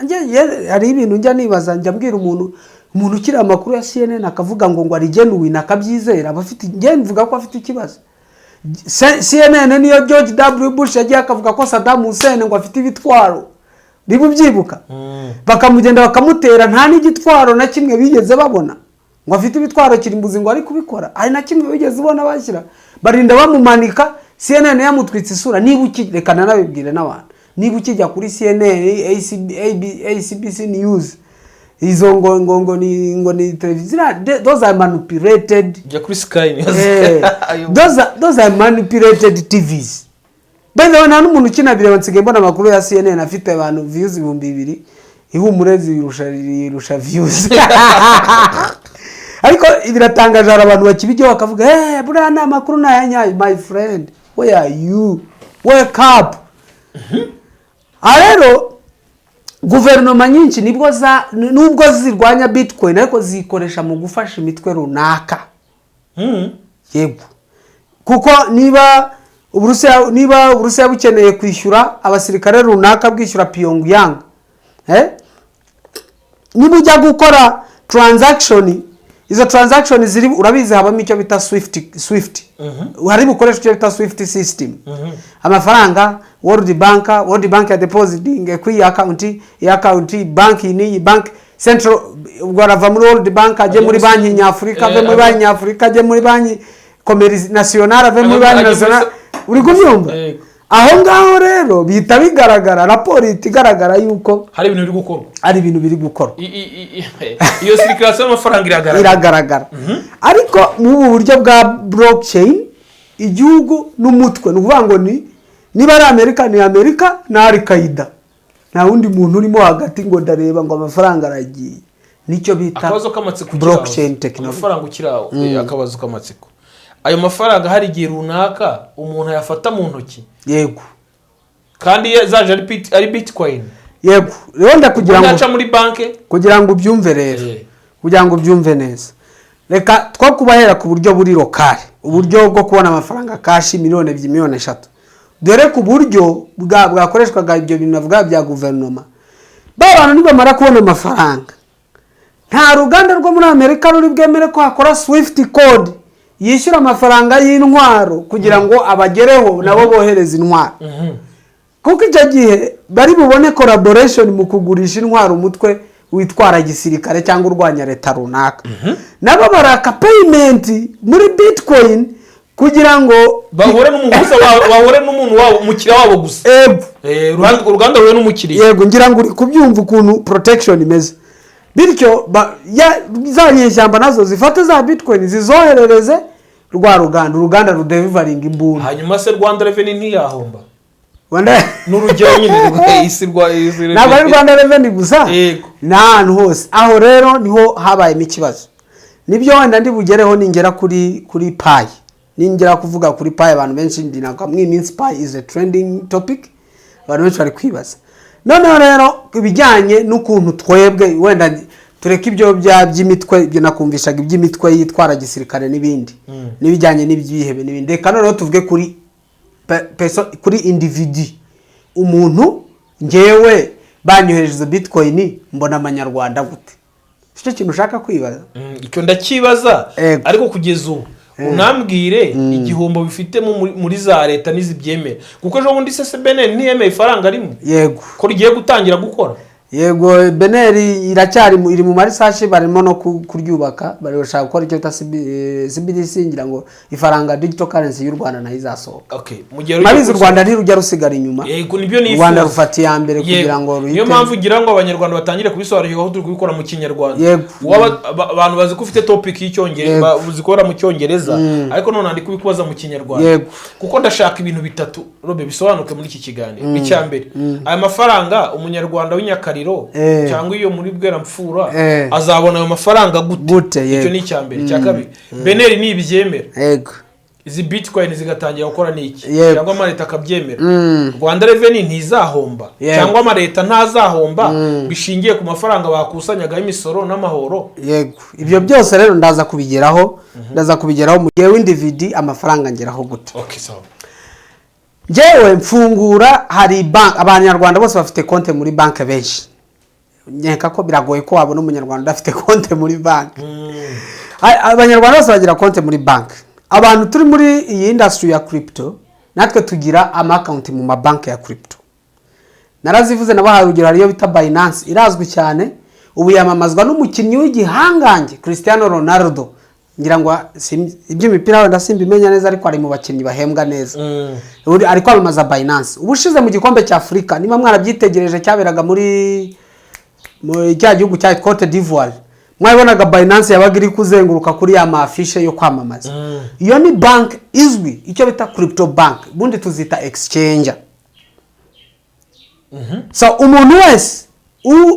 hari ibintu njya nibaza, njya mbwira umuntu ukiri amakuru ya CNN akavuga ngo ari genuine, akabyizera, aba afite, njye mvuga ko afite ikibazo. CNN niyo George W Bush yagiye akavuga ko Saddam Hussein ngo afite ibitwaro, niba ubyibuka, bakamugenda bakamutera, nta n'igitwaro na kimwe bigeze babona ngo afite ibitwaro kirimbuzi ngo ari kubikora. Hari na kimwe bigeze ubona bashyira? Barinda bamumanika, CNN yamutwitse isura. Niba reka nanabibwire n'abantu, niba ukijya kuri CNN, ACB, AB, ACBC News, izo ngo ni televiziyo, those are manipulated. Jya kuri Sky News. Those are manipulated TVs. By the way, nta n'umuntu ukinabireba. Nsigaye mbona amakuru ya CNN afite abantu views 2000, Ihumure zirusha views. Ariko biratangaje, hari abantu bakibijyaho bakavuga buriya ni amakuru ni aya nyayo. My friend, where are you? Wake up! Aha rero guverinoma nyinshi nibwo za nubwo zirwanya Bitcoin, ariko zikoresha mu gufasha imitwe runaka. Yego, kuko niba Uburusiya bukeneye kwishyura abasirikare runaka, bwishyura Pyongyang, Niba ujya gukora transaction, izo transaction ziri, urabizi, habamo icyo bita Swift. Hari bukoresha icyo bita SWIFT system. Amafaranga World Bank ya depositing kuri iyi account, iyi account banki n'iyi banki central, ubwo arava muri World Bank ajye muri Banki Nyafurika, ave muri Banki Nyafurika ajye muri Banki Commerciale Nationale, ave muri Banki Nationale. Uri kubyumva? Yego. Aho ngaho rero bihita bigaragara, raporo ihita igaragara yuko hari ibintu biri gukorwa, ari ibintu biri gukorwa. Iyo circulation y'amafaranga iragaragara. Iragaragara. Ariko muri ubu buryo bwa blockchain, igihugu n'umutwe, ni ukuvuga ngo ni niba ari Amerika, ni Amerika na Al Qaida, nta wundi muntu urimo hagati ngo ndareba ngo amafaranga aragiye. Nicyo bita Akabazo k'amatsiko ukiri aho. blockchain technology. Amafaranga ukiri aho, akabazo k'amatsiko: ayo mafaranga hari igihe runaka umuntu ayafata mu ntoki? Yego. Kandi zaje ari bitcoin. Yego, rero ndakugira ngo Naca muri banki. Kugira ngo ubyumve rero, kugira ngo ubyumve neza, reka two kubahera ku buryo buri local, uburyo bwo kubona amafaranga cash, 2 miliyoni, 3 miliyoni, dore ku buryo bwakoreshwaga ibyo bintu navuga bya guverinoma. Ba bantu nibamara kubona amafaranga, nta ruganda rwo muri Amerika ruri bwemere ko hakora SWIFT code yishyura amafaranga y'intwaro kugira ngo abagereho nabo bohereze intwaro, kuko icyo gihe bari bubone collaboration mu kugurisha intwaro umutwe witwara gisirikare cyangwa urwanya leta runaka. Nabo baraka payment muri bitcoin kugira ngo bahure n'umuhuza wabo, bahure n'umuntu wabo, umukiriya wabo gusa. Ego. Uruganda ruhure n'umukiriya. Yego, ngira ngo uri kubyumva ukuntu protection imeze. Bityo za nyeshyamba nazo zifate za bitcoin zizoherereze rwa ruganda, uruganda rudeliveringa imbunda. Hanyuma se Rwanda Revenue ntiyahomba? Rwanda Ni urugero nyine, isi rwa isi. Ntabwo ari Rwanda Revenue gusa, ni ahantu hose. Aho rero niho habayemo ikibazo. Nibyo wenda ndi bugereho ningera kuri Pi. Ningera kuvuga kuri Pi, abantu benshi ndinaga muri iyi minsi Pi is a trending topic, abantu benshi bari kwibaza. Noneho rero ibijyanye n'ukuntu twebwe, wenda tureke ibyo by'imitwe, ibyo nakumvishaga iby'imitwe yitwara gisirikare n'ibindi, n'ibijyanye n'ibyihebe n'ibindi. Reka noneho tuvuge kuri kuri individu, umuntu. Ngewe banyohereje izo bitcoin, mbona amanyarwanda gute? Si cyo kintu ushaka kwibaza? Icyo ndakibaza. Ego. Ariko kugeza ubu unambwire igihombo bifitemo muri za leta n'izibyemera, kuko ejo bundi se BNR ntiyemeye ifaranga rimwe Yego. ko rigiye gutangira gukora? Yego, BNR iracyari iri mu ma research, barimo no kuryubaka, bari bashaka gukora icyo bita CBDC. Ngira ngo ifaranga, digital currency y'u Rwanda nayo izasohoka. Okay, mu gihe Murabizi, u Rwanda ntirujya rusigara inyuma. Yego, nibyo U nifuza. Rwanda rufata iya mbere kugira ngo ruhite. Niyo mpamvu ugira ngo Abanyarwanda batangire kubisobanukirwa aho turi kubikora mu Kinyarwanda. Abantu bazi ko ufite topic y'Icyongereza, uzikora mu Cyongereza, ariko none ndi kubikubaza mu Kinyarwanda, kuko ndashaka ibintu bitatu robe bisobanuke muri iki kiganiro. Icya mbere, aya mafaranga umunyarwanda w'inyakariro cyangwa iyo muri Bweramfura azabona ayo mafaranga gute? Gute, yego. Icyo ni icya mbere. Icya kabiri, BNR nibyemera, izi bitcoin zigatangira gukora n'iki, cyangwa amaleta akabyemera, Rwanda Revenue ntizahomba, cyangwa amaleta ntazahomba bishingiye ku mafaranga bakusanyagaho imisoro n'amahoro? Yego, ibyo byose rero ndaza kubigeraho, ndaza kubigeraho. Mu gihe w'individu amafaranga ngeraho gute? Okay, sawa. Njyewe mfungura, hari banki, Abanyarwanda bose bafite konti muri banki benshi. Nkeka ko biragoye ko wabona Umunyarwanda udafite konti muri banki. Abanyarwanda bose bagira konti muri banki. Abantu turi muri iyi industry ya crypto natwe tugira ama account mu mabanki ya crypto. Narazivuze, nabahaye urugero, hariyo bita Binance, irazwi cyane, ubu yamamazwa n'umukinnyi w'igihangange Cristiano Ronaldo. Ngira ngo iby'imipira wenda simbimenya neza, ariko ari mu bakinnyi bahembwa neza. Ari kwamamaza Binance. Ubushize mu gikombe cya Afurika, niba mwarabyitegereje, cyaberaga muri cya gihugu cya Cote d'Ivoire, mwabonaga Binance yabaga iri kuzenguruka kuri ya ma affiche yo kwamamaza. Iyo ni bank izwi, icyo bita crypto bank, ubundi tuzita exchange. So umuntu wese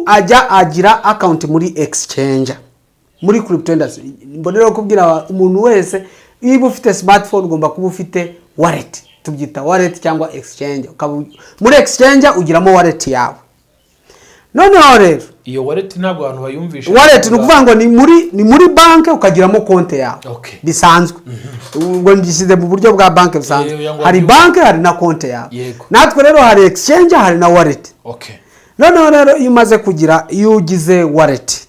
ajya agira account muri exchange muri crypto industry. Mbonera kubwira umuntu wese, niba ufite smartphone ugomba kuba ufite wallet, tubyita wallet cyangwa exchange. Ukaba muri exchange ugiramo wallet yawe. Noneho rero Iyo wallet ntabwo abantu bayumvisha. Wallet ni ukuvuga ngo ni muri banki, ukagiramo konti yawe bisanzwe. Ubwo ngishyize mu buryo bwa banki busanzwe. Ngo Hari wabyumve. banki, hari na konti yawe. Natwe rero hari exchange, hari na wallet. Noneho rero iyo umaze kugira, iyo ugize wallet,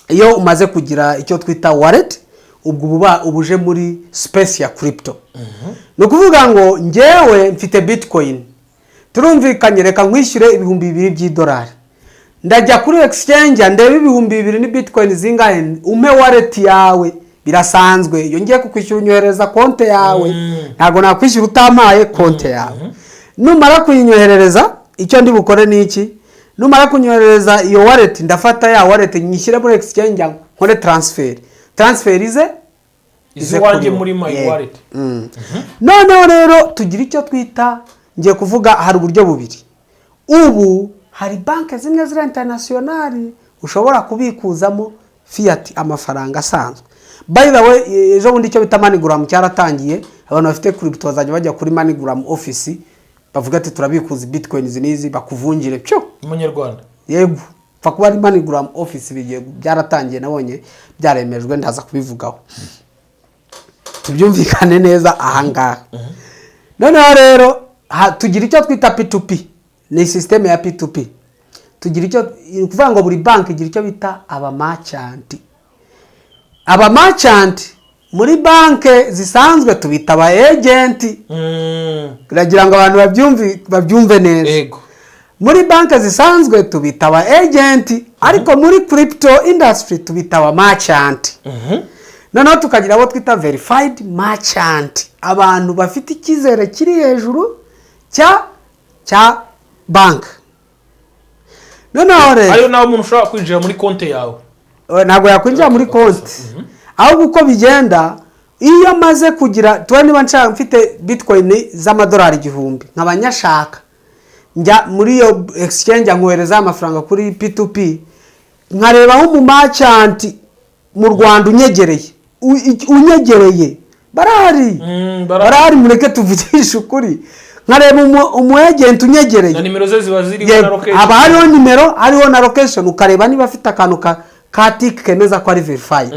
iyo umaze kugira icyo twita wallet, ubwo uba ubuje muri space ya crypto. Ni ukuvuga ngo ngewe mfite bitcoin, turumvikanye, reka nkwishyure 2000 by'idolari. Ndajya kuri exchange ndebe 2000 ni bitcoin zingahe, umpe wallet yawe. Birasanzwe, iyo ngiye kukwishyura unyohereza konti yawe. Ntabwo nakwishyura utampaye konti yawe. Numara kuyinyoherereza, icyo ndi bukore ni iki? Numara kunyoherereza iyo wallet, ndafata ya wallet nyishyire muri exchange, nkore transfer. Transfer ize Izi iwanjye kuri muri my wallet. Noneho rero tugira icyo twita, ngiye kuvuga, hari uburyo bubiri. Ubu hari banki zimwe ziri international ushobora kubikuzamo fiat, amafaranga asanzwe. By the way, ejo bundi icyo bita MoneyGram cyaratangiye. Abantu bafite crypto bazajya bajya kuri MoneyGram office. Bavuga ati: "Turabikuza bitcoin izi n'izi," bakuvungire pyo. Umunyarwanda? Yego, pfa kuba ari MoneyGram office. Bigiye, byaratangiye, nabonye byaremejwe, ndaza kubivugaho tubyumvikane neza ahangaha. Noneho rero tugira icyo twita P2P, ni système ya P2P. Tugira icyo, ni ukuvuga ngo buri banki igira icyo bita abamerchant. Abamerchant muri banki zisanzwe tubita aba agent. Turagira ngo abantu babyumve neza. Muri banki zisanzwe tubita aba agent, ariko muri crypto industry tubita aba merchant. Noneho tukagira abo twita verified merchant, abantu bafite icyizere kiri hejuru cya banki. Noneho rero Ayo nawe umuntu ushobora kwinjira muri konti yawe? Ntabwo yakwinjira muri konti, ahubwo uko bigenda, iyo amaze kugira tuba, niba nshaka, mfite bitcoin z'amadolari 1000, nkaba nyashaka, njya muri iyo exchange nkohereza amafaranga kuri P2P, nkareba aho umumerchant mu Rwanda unyegereye, unyegereye barahari. Barahari. Barahari, mureke tuvugishe ukuri. Nkareba umu agent unyegereye. Na nimero ze ziba ziriho na location. Haba hariho nimero, hariho na location, ukareba niba afite akantu ka tick kemeza ko ari verified.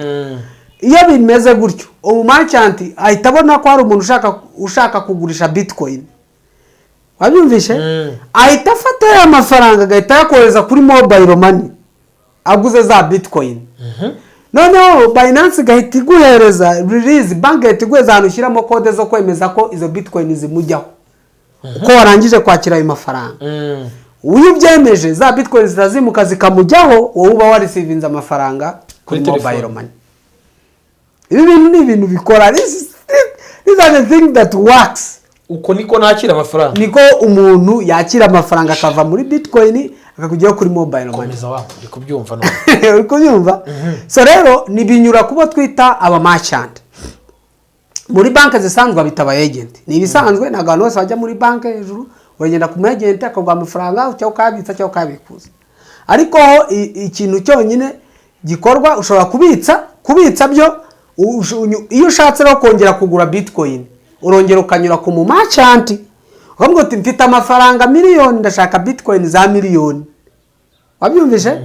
Iyo bimeze gutyo, umumerchant ahita abona ko hari umuntu ushaka kugurisha bitcoin, wabyumvishe? Ahita afata ya mafaranga, agahita ayakohereza kuri mobile money, aguze za bitcoin. Noneho Binance igahita iguhereza release, banki igahita iguhereza ahantu ushyiramo code zo kwemeza ko izo bitcoin zimujyaho, uko warangije kwakira ayo mafaranga. Iyo ubyemeje, za bitcoin zirazimuka zikamujyaho, wowe uba wareceivinze amafaranga kuri Kuri telefone. mobile money. Ibi bintu ni ibintu bikora. This are the thing that works. Uko niko nakira amafaranga. Niko umuntu yakira amafaranga, akava muri bitcoin akakujyaho kuri mobile money. Komeza wa, ndi kubyumva none. Uri kubyumva? So rero nibinyura kubo twita abamerchant. Muri banki zisanzwe babita aba agent, ni ibisanzwe. Ntabwo abantu bose bajya muri banki hejuru, uragenda ku mu agent akaguha amafaranga, cyangwa ukayabitsa cyangwa ukayabikuza. Ariko ho ikintu cyonyine gikorwa, ushobora kubitsa. Kubitsa byo, iyo ushatse rero kongera kugura bitcoin, urongera ukanyura ku mu merchant, ukamubwira uti: "Mfite amafaranga miliyoni, ndashaka bitcoin za miliyoni." Wabyumvise?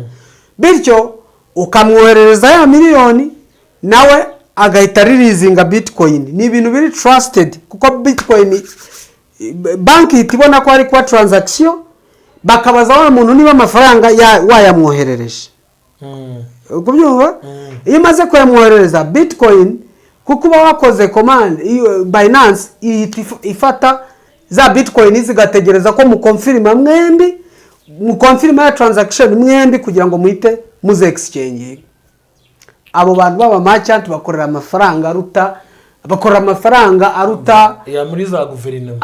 Bityo ukamwoherereza ya miliyoni, nawe agahita releasinga bitcoin. Ni ibintu biri trusted, kuko bitcoin, banki ihita ibona ko hari kuba transaction, bakabaza wa muntu niba amafaranga wayamwoherereje. Kubyumva? Iyo umaze kuyamwoherereza bitcoin, kuko uba wakoze command, iyo Binance ihita ifata za bitcoin, zigategereza ko muconfirma mwembi, muconfirma ya transaction mwembi, kugira ngo muhite muze exchange. Abo bantu b'aba merchant bakorera amafaranga aruta, bakorera amafaranga aruta Ya, muri za guverinoma.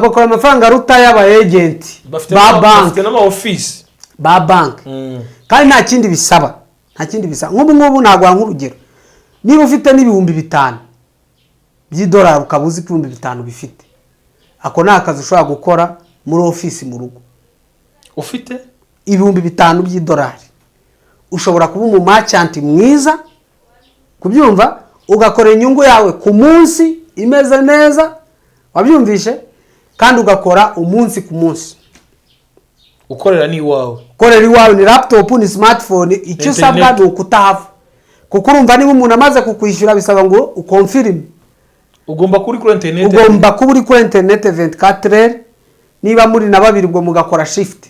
Bakora amafaranga aruta y'aba agent bafite ba banki. Bafite n'ama office. Ba banki. Kandi nta kindi bisaba, nta kindi bisaba. Nk'ubu ngubu naguha nk'urugero: niba ufite n'5000 by'idolari, ukaba uzi ko 5000 bifite, ako ni akazi ushobora gukora muri ofisi mu rugo. Ufite 5000 by'idolari, ushobora kuba umumerchant mwiza, kubyumva, ugakora inyungu yawe ku munsi imeze neza, wabyumvishe? Kandi ugakora umunsi ku munsi. Ukorera n'iwawe. Ukorera iwawe, ni laptop, ni smartphone, icyo usabwa Internet. ni ukutahava, kuko urumva niba umuntu amaze kukwishyura, bisaba ngo uconfirme. Ugomba kuba uri kuri interineti. Ugomba kuba uri kuri interineti 24 heures. Niba muri na babiri, ubwo mugakora shift,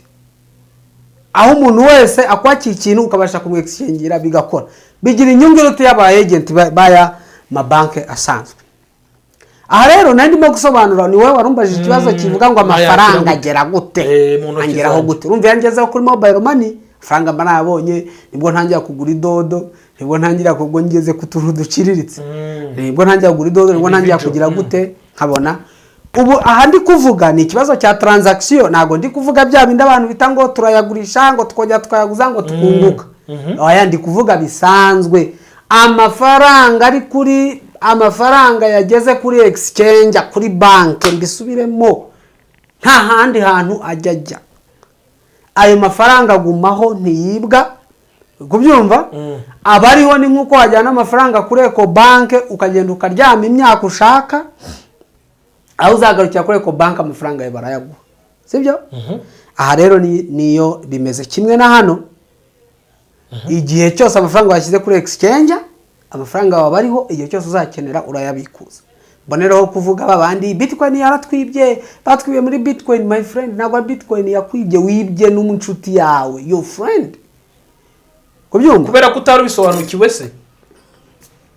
aho umuntu wese akwakiye ikintu ukabasha kumwexchangira, bigakora, bigira inyungu iruta y'aba agent b'aya mabanki asanzwe. Aha rero nari ndimo gusobanura, ni wowe warumbajije ikibazo kivuga ngo Nayakira amafaranga gute? agera gute? Mu ntoki Angeraho zanjye. gute? Urumva, iyo angezeho kuri mobile money, amafaranga mba nayabonye, nibwo ntangira kugura idodo, nibwo ntangira kugura, ngeze ku tuntu duciriritse, nibwo ntangira kugura idodo, nibwo ntangira Individual. kugira gute, nkabona. Ubu aha ndi kuvuga ni ikibazo cya transaction, ntabwo ndi kuvuga bya bindi abantu bita ngo turayagurisha, ngo tukongera tukayaguza, ngo tukunguka. Oya, ndi kuvuga bisanzwe, amafaranga ari kuri, amafaranga yageze kuri exchange, kuri banki, mbisubiremo, nta handi hantu ajya. Ayo mafaranga agumaho, ntiyibwa, kubyumva? Aba ariho. Ni nk'uko wajyana amafaranga kuri Ecobank, ukagenda ukaryama imyaka ushaka. Aho uzagarukira kuri Ecobank, amafaranga yawe barayaguha, sibyo? Aha rero niyo bimeze kimwe na hano. Igihe cyose amafaranga washyize kuri exchange, amafaranga yawe aba ariho. Igihe cyose uzakenera urayabikuza. Mboneraho kuvuga babandi: "Bitcoin yaratwibye, batwibye muri Bitcoin." My friend, ntabwo ari Bitcoin yakwibye, wibye n'umushuti yawe, your friend, kubyumva. Kubera ko utari ubisobanukiwe se,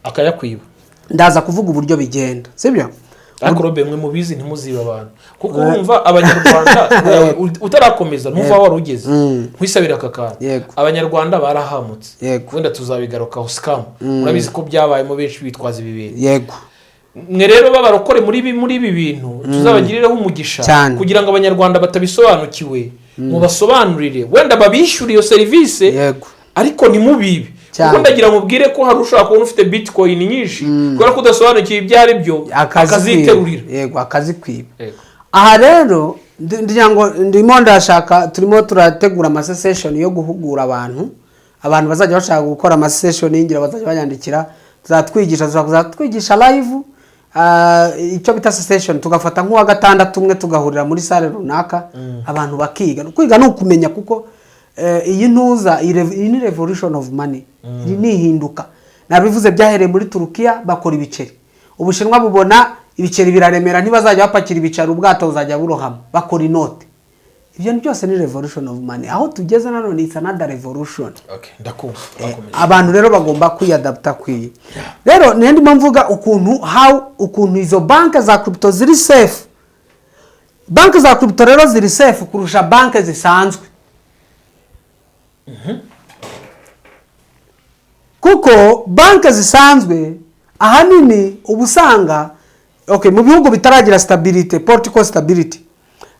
akayakwiba. Ndaza kuvuga uburyo bigenda, sibyo? Ariko robe, mwe mubizi, ntimuzibe abantu, kuko urumva Abanyarwanda, utarakomeza, ntuva aho wari ugeze, nkwisabira aka kantu. Yego. Abanyarwanda barahamutse. Wenda tuzabigarukaho. Scam urabizi ko byabayemo, benshi bitwaza ibi bintu. Mwe rero b'abarokore muri ibi bintu, tuzabagirireho umugisha Cyane. kugira ngo Abanyarwanda batabisobanukiwe mubasobanurire, wenda babishyure iyo serivisi, ariko ntimubibe. Kuko ndagira mubwire ko hari ushobora kubona ufite Bitcoin nyinshi, kubera ko udasobanukiwe ibyo ari byo, akaziterurira. Yego, akazikwiba. Yego. Aha rero ngira ngo ndimo ndashaka, turimo turategura amasession yo guhugura abantu. Abantu bazajya bashaka gukora amasession y'ingira bazajya banyandikira, tuzatwigisha, tuzatwigisha live, icyo bita session, tugafata nk'uwa gatandatu umwe, tugahurira muri salle runaka, abantu bakiga. Kwiga ni ukumenya, kuko iyi ntuza iyi ni revolution of money, iri ni ihinduka. Nabivuze, byahereye muri Turukiya, bakora ibiceri. Ubushinwa bubona ibiceri biraremera, ntibazajya bapakira ibiceri, ubwato buzajya burohama, bakora inote. Ibyo byose ni revolution of money. Aho tugeze nanone, it's another revolution. Okay, ndakumva. Twakomeje. Abantu rero bagomba kwiyadaputa kwiye. Rero niyo ndimo mvuga ukuntu how, ukuntu izo banki za crypto ziri safe. Banki za crypto rero ziri safe kurusha banki zisanzwe, kuko banki zisanzwe ahanini uba usanga, okay, mu bihugu bitaragira stability, political stability,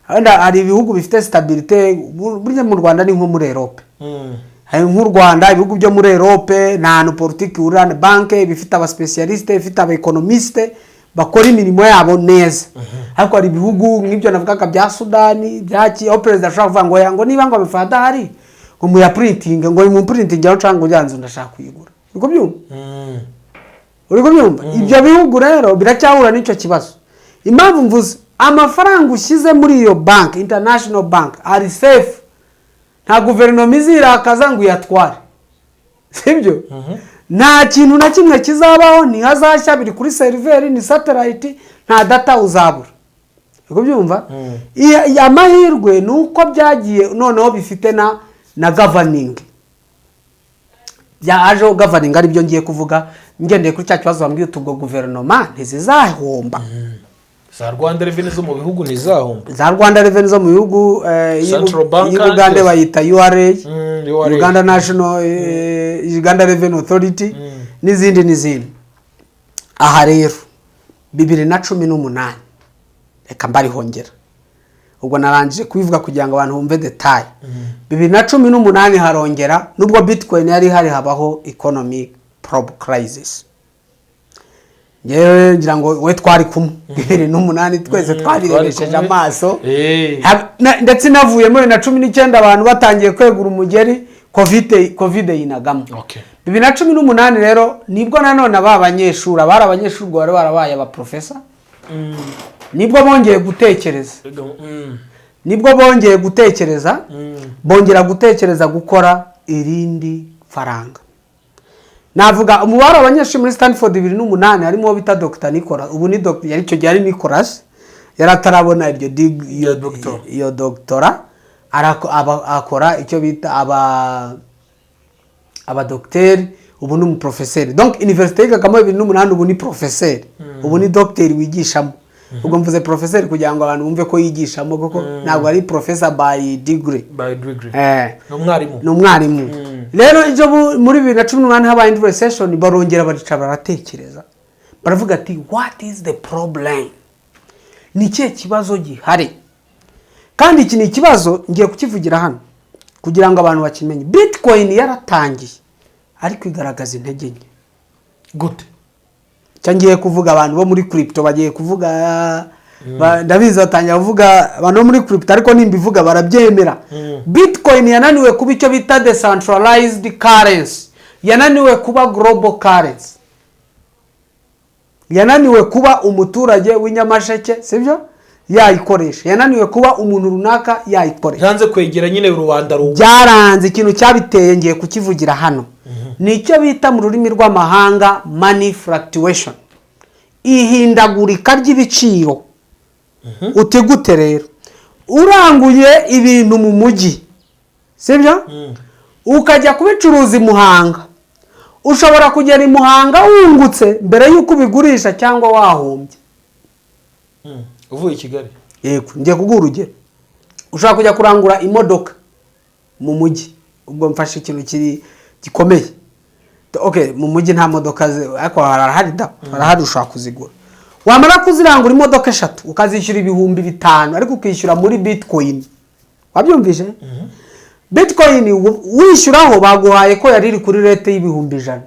wenda hari ibihugu bifite stability, burya mu Rwanda ni nko muri Europe. Hari nk'u Rwanda, ibihugu byo muri Europe, nta hantu politiki ihurira. Banki bifite abaspécialistes, bifite abaéconomistes bakora imirimo yabo neza. Ariko hari ibihugu nk'ibyo navugaga bya Sudani, byaki, aho perezida ashobora kuvuga ngo ngo niba ngo amafaranga adahari, ngo muyaprintinge, ngo muprintinge aho, cyangwa ngo ujya nzu ndashaka kuyigura. Uri kubyumva? Uri kubyumva? Ibyo bihugu rero biracyahura n'icyo kibazo. Impamvu mvuze, amafaranga ushyize muri iyo banki, international bank, ari safe. Nta guverinoma izirakaza ngo uyatware, sibyo? Nta kintu na kimwe kizabaho, ntihazashya, biri kuri server, ni satellite, nta data uzabura. Uri kubyumva? Amahirwe ni uko byagiye noneho bifite na governing, byajeho governing, aribyo ngiye kuvuga ngendeye kuri cya kibazo wambwiye uti: "Ubwo guverinoma ntizizahomba?" Za Rwanda Revenue zo mu bihugu ntizahomba. Za Rwanda Revenue zo mu bihugu, Central Bank. y'Ubugande bayita URA. URA. Uganda National, Uganda Revenue Authority, n'izindi n'izindi. Aha rero 2018, reka mbarihongera, ubwo narangije kubivuga kugira ngo abantu bumve détails. 2018 harongera, nubwo Bitcoin yari ihari, habaho economic prob crisis. Ngewe ngira ngo we twari kumwe 2008, twese twabirebesheje Twari kumwe. amaso. Eh. Ndetse inavuye muri 2019, abantu batangiye kwegura umugeri, Covid yinagamo. 2018 rero nibwo nanone aba banyeshuri, abari abanyeshuri ubwo bari barabaye abaprofesa, nibwo bongeye gutekereza. Nibwo bongeye gutekereza, bongera gutekereza gukora irindi faranga. Navuga umubare w'abanyeshuri muri Stanford 2008, harimo uwo bita Dr Nicolas, ubu ni Dr, yari icyo gihe ari Nicolas, yari atarabona iryo iyo Doctor. Iyo doctorat. Akora icyo bita abadogiteri, ubu ni umuprofeseri. Donc université yigagamo 2008, ubu ni profeseri, ubu ni dogiteri wigishamo. Ubwo mvuze profeseri kugira ngo abantu bumve ko yigishamo, kuko ntabwo ari professor by degree. By degree. Eh. Ni umwarimu. Ni umwarimu. Rero ibyo muri 2018 habaye indi recession, barongera baricara, baratekereza, baravuga ati: "What is the problem? Ni ikihe kibazo gihari?" Kandi iki ni ikibazo ngiye kukivugira hano kugira ngo abantu bakimenye. Bitcoin yaratangiye, ariko igaragaza intege nke. Gute? Icyo ngiye kuvuga, abantu bo muri crypto bagiye kuvuga, ndabizi batangira kuvuga abantu bo muri crypto, ariko nimbivuga barabyemera. Bitcoin yananiwe kuba icyo bita decentralized currency, yananiwe kuba global currency. Yananiwe kuba umuturage w'inyamasheke, sibyo, yayikoresha. Yananiwe kuba umuntu runaka yayikoresha. Yanze kwegera nyine rubanda rugu. Byaranze. Ikintu cyabiteye ngiye kukivugira hano, nicyo bita mu rurimi rw'amahanga money fluctuation, ihindagurika ry'ibiciro. Uti gute rero? Uranguye ibintu mu mujyi, sibyo, ukajya kubicuruza i Muhanga, ushobora kugera i Muhanga wungutse mbere y'uko ubigurisha cyangwa wahombye. Uvuye i Kigali? Yego. Ngiye kuguha urugero. Ushobora kujya kurangura imodoka mu mujyi, ubwo mfashe ikintu kiri gikomeye. Okay, mu mujyi nta modoka ariko harahari da, harahari, ushobora kuzigura. Wamara kuzirangura imodoka eshatu, ukazishyura 5000, ariko ukishyura muri bitcoin. Wabyumvise? Bitcoin wishyuraho baguhaye ko yari iri kuri rate y'100,000.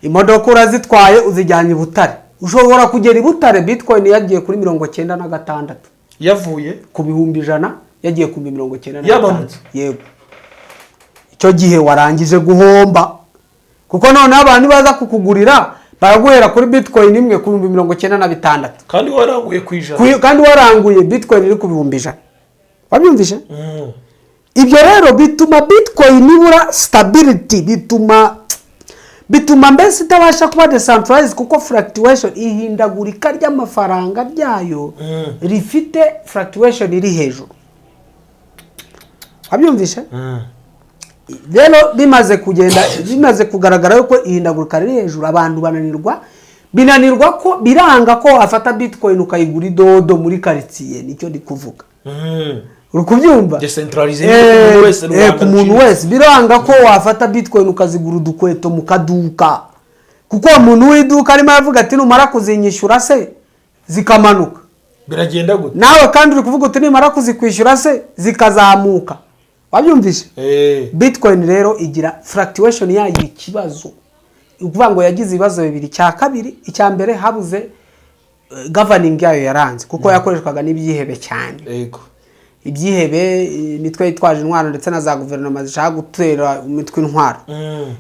Imodoka urazitwaye, uzijyanye i Butare. Ushobora kugera i Butare bitcoin yagiye kuri 96. Yavuye Ku 100,000 yagiye ku 96. Yamanutse. Yego. Icyo gihe warangije guhomba, kuko noneho abantu baza kukugurira baraguhera kuri bitcoin imwe ku 96,000. Kandi waranguye ku 100. Kandi waranguye bitcoin iri ku 100,000. Wabyumvise? Mm. Ibyo rero bituma bitcoin ibura stability, bituma mbese itabasha kuba decentralized, kuko fluctuation, ihindagurika ry'amafaranga ryayo rifite fluctuation iri hejuru. Wabyumvise? Rero bimaze kugenda, bimaze kugaragara yuko ihindagurika riri hejuru, abantu bananirwa, binanirwa ko biranga ko wafata bitcoin ukayigura idodo muri karitsiye. Nicyo ndi kuvuga. Uri kubyumva? Decentralize ku muntu wese, rubanda ku muntu ruciriritse. wese. Biranga ko wafata bitcoin ukazigura udukweto mu kaduka, kuko uwo muntu w'iduka arimo aravuga ati: "Numara kuzinyishyura se zikamanuka, biragenda gute?" Nawe kandi uri kuvuga uti: "Nimara kuzikwishyura se zikazamuka?" Wabyumvise? Bitcoin rero igira fluctuation yayo ikibazo. Ni ukuvuga ngo yagize ibibazo bibiri. Icya kabiri, icya mbere, habuze governing yayo yaranze, kuko yakoreshwaga n'ibyihebe cyane. Ibyihebe, imitwe yitwaje intwaro ndetse na za guverinoma zishaka gutera imitwe intwaro.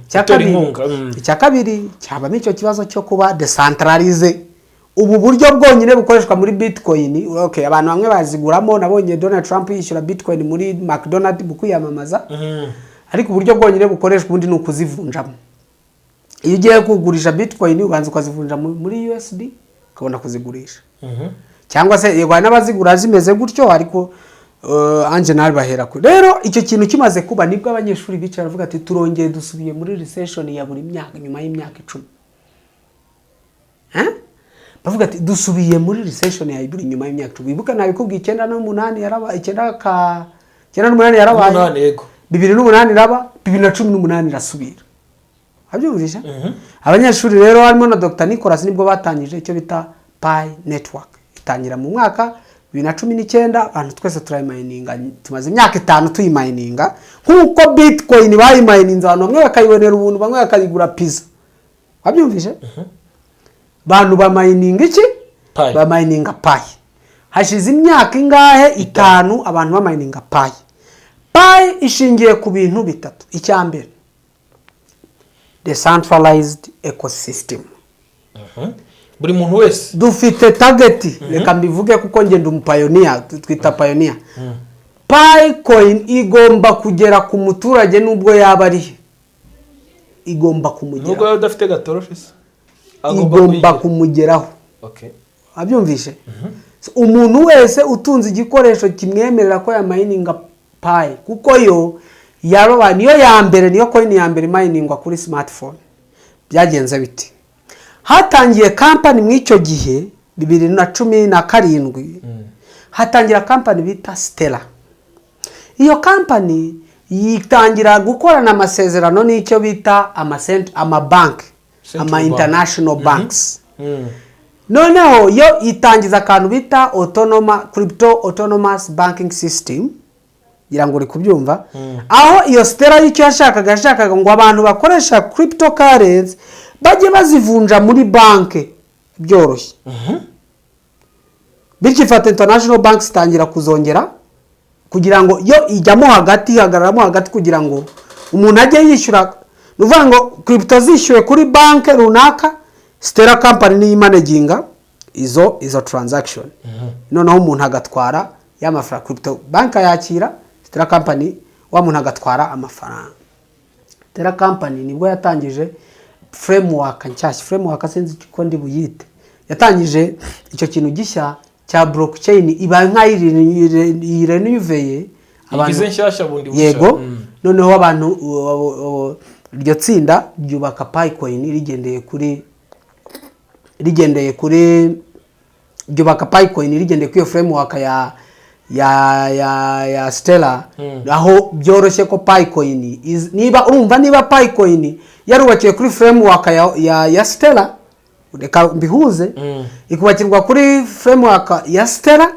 Icya Gutera kabiri, inkunga. icya kabiri cyabamo icyo kibazo cyo kuba decentralize. Ubu buryo bwonyine bukoreshwa muri bitcoin, okay, abantu bamwe baziguramo. Nabonye Donald Trump yishyura bitcoin muri McDonald mu kwiyamamaza. Ariko uburyo bwonyine bukoreshwa ubundi ni ukuzivunjamo. Iyo ugiye kugurisha bitcoin, ubanza ukazivunja muri USD, ukabona kuzigurisha. Cyangwa se yego, hari n'abazigura zimeze gutyo, ariko anje nawe bahera kure. Rero icyo kintu kimaze kuba, nibwo abanyeshuri bicara bavuga ati: "Turongeye dusubiye muri recession ya buri myaka nyuma y'imyaka 10." Eh? Bavuga ati: "Dusubiye muri recession ya buri nyuma y'imyaka 10." Wibuka nabikubwiye, 98 yaraba, icyenda ka 98 yarabaye. Umunani, yego. 2008 iraba, 2018 irasubira. Wabyumvise? Abanyeshuri rero harimo na Dr Nicolas, nibwo batangije icyo bita Pi Network. Itangira mu mwaka 2019. Abantu twese turayimayininga, tumaze imyaka 5 tuyimayininga nk'uko bitcoin bayimayininze, abantu bamwe bakayibonera ubuntu, bamwe bakayigura pizza. Wabyumvise? Abantu bamayininga iki? Pi. Bamayininga Pi. Hashize imyaka ingahe? 5 abantu bamayininga Pi. Pi ishingiye ku bintu bitatu. Icya mbere, decentralized ecosystem. Buri muntu wese. Dufite target, reka mbivuge kuko ngenda umupioneer, twita pioneer. Pi coin igomba kugera ku muturage nubwo yaba ari he, igomba Nubwo kumugeraho. yaba udafite gatoroshi se, agomba Igomba kuyigira. kumugeraho. Abyumvishe? So, umuntu wese utunze igikoresho kimwemerera ko yamayininga Pi, kuko yo yaroba niyo ya mbere, niyo coin ya mbere imayiningwa kuri smartphone. Byagenze biti? Hatangiye kampani mu icyo gihe, 2017, hatangira kampani bita Stellar. Iyo kampani yitangira gukorana amasezerano n'icyo bita amabanki, Central ama bank. international banks. Noneho yo itangiza akantu bita crypto autonomous banking system, ngira ngo uri kubyumva. Aho iyo Stellar y'icyo yashakaga ngo abantu bakoresha cryptocurrency bajye bazivunja muri banki byoroshye. Bityo ifata international banks, itangira kuzongera kugira ngo yo ijyamo hagati, ihagararamo hagati, kugira ngo umuntu ajye yishyura. Ni ukuvuga ngo crypto zishyuwe kuri banki runaka. Stellar company niyo imanaginga izo transaction. Noneho umuntu agatwara ya mafaranga, crypto bank ayakira, Stellar company, wa muntu agatwara amafaranga. Stellar company nibwo yatangije framework nshyashya, framework sinzi ko ndi buyite, yatangije icyo kintu gishya cya blockchain, iba nk'aho irenoveye. Igize nshyashya bundi bushya. Yego. Noneho abantu iryo tsinda ryubaka Pi Coin rigendeye kuri ryubaka Pi Coin rigendeye kuri iyo framework ya Stellar, aho byoroshye ko Pi Coin niba urumva, niba Pi Coin yarubakiwe kuri framework ya Stellar, reka mbihuze, ikubakirwa kuri framework ya Stellar,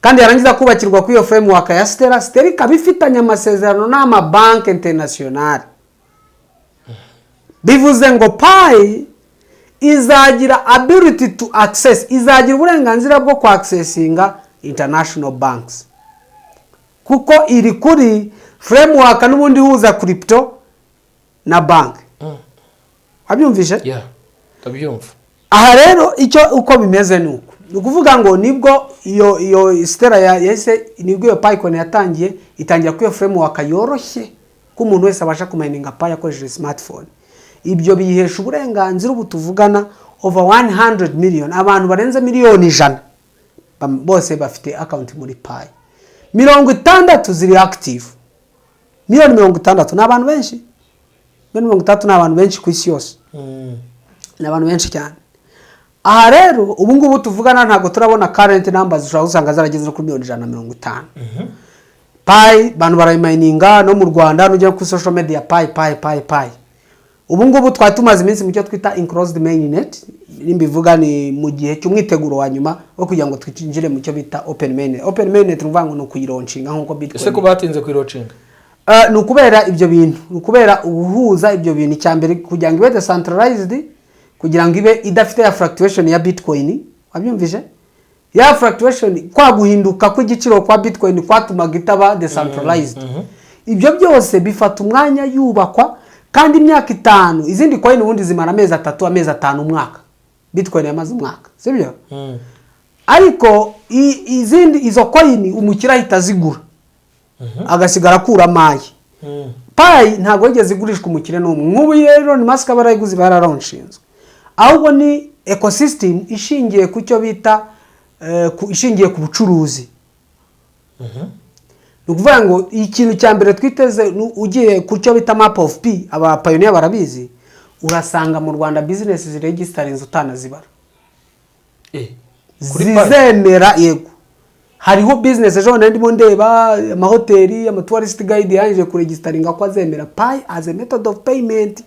kandi yarangiza kubakirwa kuri iyo framework ya Stellar, Stellar ikaba ifitanye amasezerano n'amabanki international, bivuze ngo Pi izagira ability to access, izagira uburenganzira bwo kwaccessinga international banks, kuko iri kuri framework n'ubundi ihuza crypto na bank. Wabyumvishe? Yeah, ndabyumva. Aha rero icyo uko bimeze ni uku, ni ukuvuga ngo nibwo iyo Stellar yahise, nibwo iyo Pi Coin yatangiye, itangira kuri iyo framework yoroshye ko umuntu wese abasha kumininga Pi akoresheje smartphone. Ibyo biyihesha uburenganzira. Ubu tuvugana, over 100 million, abantu barenze miliyoni 100 bose bafite account muri Pi, 60 ziri active. Miliyoni 60 ni abantu benshi, miliyoni 60 ni abantu benshi ku isi yose, ni abantu benshi cyane. Aha rero ubu ngubu tuvugana ntabwo turabona current numbers, ushobora gusanga zarageze no kuri miliyoni 150. Pi abantu barayimininga no mu Rwanda, nujya kuri social media, Pi, Pi, Pi, Pi. Ubu ngubu twari tumaze iminsi mu cyo twita enclosed mainnet, nimbivuga ni mu gihe cy'umwiteguro wa nyuma wo kugira ngo twinjire mu cyo bita open mainnet. Open mainnet ni ukuvuga ngo ni ukuyilaunchinga nk'uko Bitcoin. Ese ko batinze kuyilaunchinga? Ni ukubera ibyo bintu, ni ukubera ubuhuza ibyo bintu. Icya mbere, kugira ngo ibe decentralized, kugira ngo ibe idafite ya fluctuation ya Bitcoin. Wabyumvise? Ya fluctuation, kwa guhinduka kw'igiciro kwa Bitcoin kwatumaga itaba decentralized. Ibyo byose bifata umwanya yubakwa, kandi imyaka 5. Izindi coin ubundi zimara amezi 3, amezi 5, umwaka. Bitcoin yamaze umwaka, sibyo? Ariko izindi izo coin umukire ahita azigura, agasigara akuramo aye. Pi ntabwo yigeze igurishwa umukire n'umwe. Nk'ubu Elon Musk aba yarayiguze, iba yaralaunchinzwe. Ahubwo ni ecosystem ishingiye ku cyo bita ishingiye ku bucuruzi. Ni ukuvuga ngo ikintu cya mbere twiteze ugiye ku cyo bita map of Pi, aba pioneer barabizi, urasanga mu Rwanda business ziregisterinze utanazibara. Kuri Pi? Zizemera, yego. Hariho business, ejo bundi ndimo ndeba amahoteli, amatourist guide yarangije kuregisteringa ko azemera Pi as a method of payment.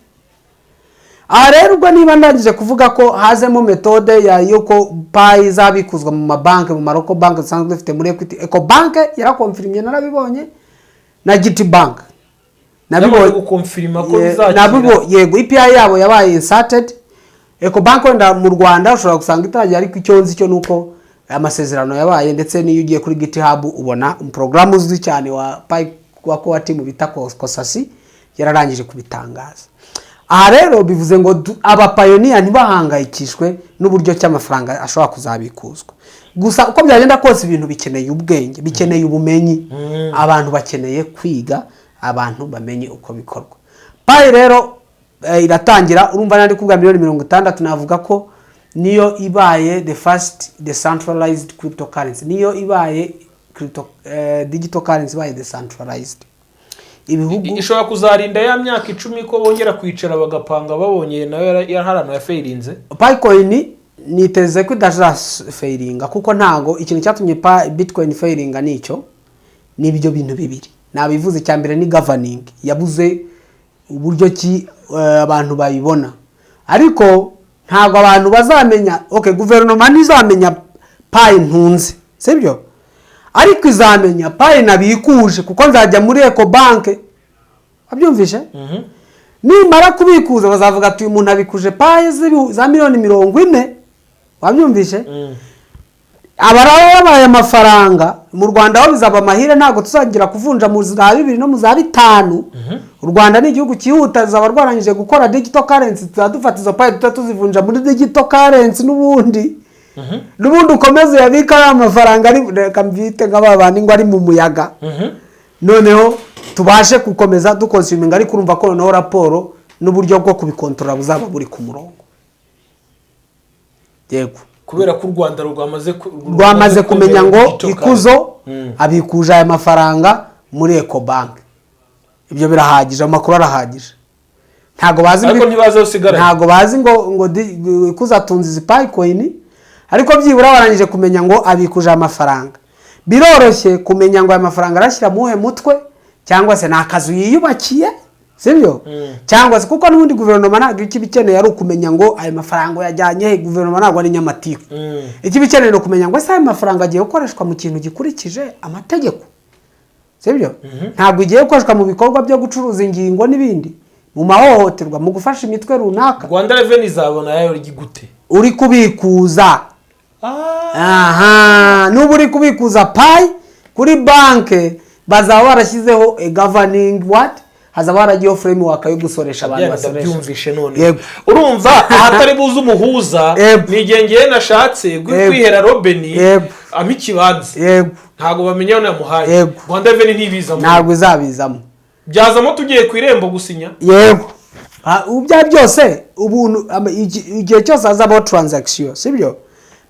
Aha rero ubwo niba ndangije kuvuga ko hazemo method ya yuko Pi izabikuzwa mu mabanki, mu ma local bank dusanzwe dufite muri Equity, Ecobank yaraconfirmye, narabibonye, na GT Bank. Yamaze guconfirma ko bizakira. Yego, API yabo yabaye inserted. Ecobank wenda mu Rwanda ushobora gusanga itangiye, ariko icyo nzi cyo nuko amasezerano yabaye. Ndetse n'iyo ugiye kuri GitHub ubona umuporogaramu uzwi cyane wa Pi wa core team bita Kosasih yararangije kubitangaza. Aha rero bivuze ngo abapioneer ntibahangayikishwe n'uburyo ki amafaranga ashobora kuzabikuzwa. Gusa uko byagenda kose, ibintu bikeneye ubwenge, bikeneye ubumenyi, abantu bakeneye kwiga, abantu bamenye uko bikorwa. Pi rero iratangira. Urumva nandi kubwa miliyoni 60, navuga ko niyo ibaye the first decentralized cryptocurrency, niyo ibaye crypto, digital currency ibaye decentralized. Ibihugu Ishobora kuzarinda ya myaka 10 ko bongera kwicara bagapanga, babonye nayo yari yafailinze. Pi Coin niteze ko itazafailinga, kuko ntago ikintu cyatumye Bitcoin failinga nicyo, ni ibyo bintu bibiri nabivuze. Icya mbere ni governing, yabuze uburyo ki abantu bayibona, ariko ntabwo abantu bazamenya. Okay, guverinoma ntizamenya Pi ntunze, sibyo? Ariko izamenya Pi nabikuje, kuko nzajya muri Ecobank. Wabyumvishe? Nimara kubikuza bazavuga ati: "Uyu muntu abikuje Pi za miliyoni 40." Wabyumvishe? Aba rero yabaye amafaranga. Mu Rwanda aho bizaba amahire, ntabwo tuzagira kuvunja mu za bibiri no mu za bitanu. U Rwanda ni igihugu cyihuta, ruzaba rwarangije gukora digital currency. Tuzaba dufata izo Pi, tuba tuzivunja muri digital currency, n'ubundi ukomeze uyabike ari amafaranga ari, reka mbyite nka ba bandi ngo ari mu muyaga, noneho tubashe gukomeza duconsuminga. Ariko urumva ko noneho raporo n'uburyo bwo kubikontorora buzaba buri ku murongo, yego. Kubera ko u Rwanda rwamaze Rwamaze kumenya ngo kwemera digital Ikuzo currency. Abikuje aya mafaranga muri Ecobank. Ibyo birahagije, amakuru arahagije. Ntabwo bazi Ariko ntibazi aho usigaranye. Ntabwo bazi ngo Ikuzo atunze izi Pi coin, ariko byibura barangije kumenya ngo abikuje aya mafaranga. Biroroshye kumenya ngo aya mafaranga arashyira mu wuhe mutwe, cyangwa se ni akazu yiyubakiye, sibyo? Cyangwa se kuko n'ubundi guverinoma ntabwo icyo iba ikeneye ari ukumenya ngo ayo mafaranga uyajyanye he. Guverinoma ntabwo ari inyamatiku. Icyo iba ikeneye ni ukumenya ngo ese ayo mafaranga agiye gukoreshwa mu kintu gikurikije amategeko, sibyo? Ntabwo igiye gukoreshwa mu bikorwa byo gucuruza ingingo n'ibindi, mu mahohoterwa, mu gufasha imitwe runaka. Rwanda Revenue izabona yayo gute? Uri kubikuza, aha nuba uri kubikuza Pi kuri banke, bazaba barashyizeho a governing what, hazaba haragiyeho framework yo gusoresha abantu Byaba basoresha. Ndabyumvishe none. Yego. Urumva ahatari buze umuhuza ni igihe ngewe nashatse kwihera Robeni ampa ikibanza, ntabwo bamenya aho namuhaye. Rwanda Revenue ntibizamo? Ntabwo izabizamo. Byazamo tugiye ku irembo gusinya? Yego. Ubu bya byose ubuntu igihe cyose hazabaho transaction, sibyo?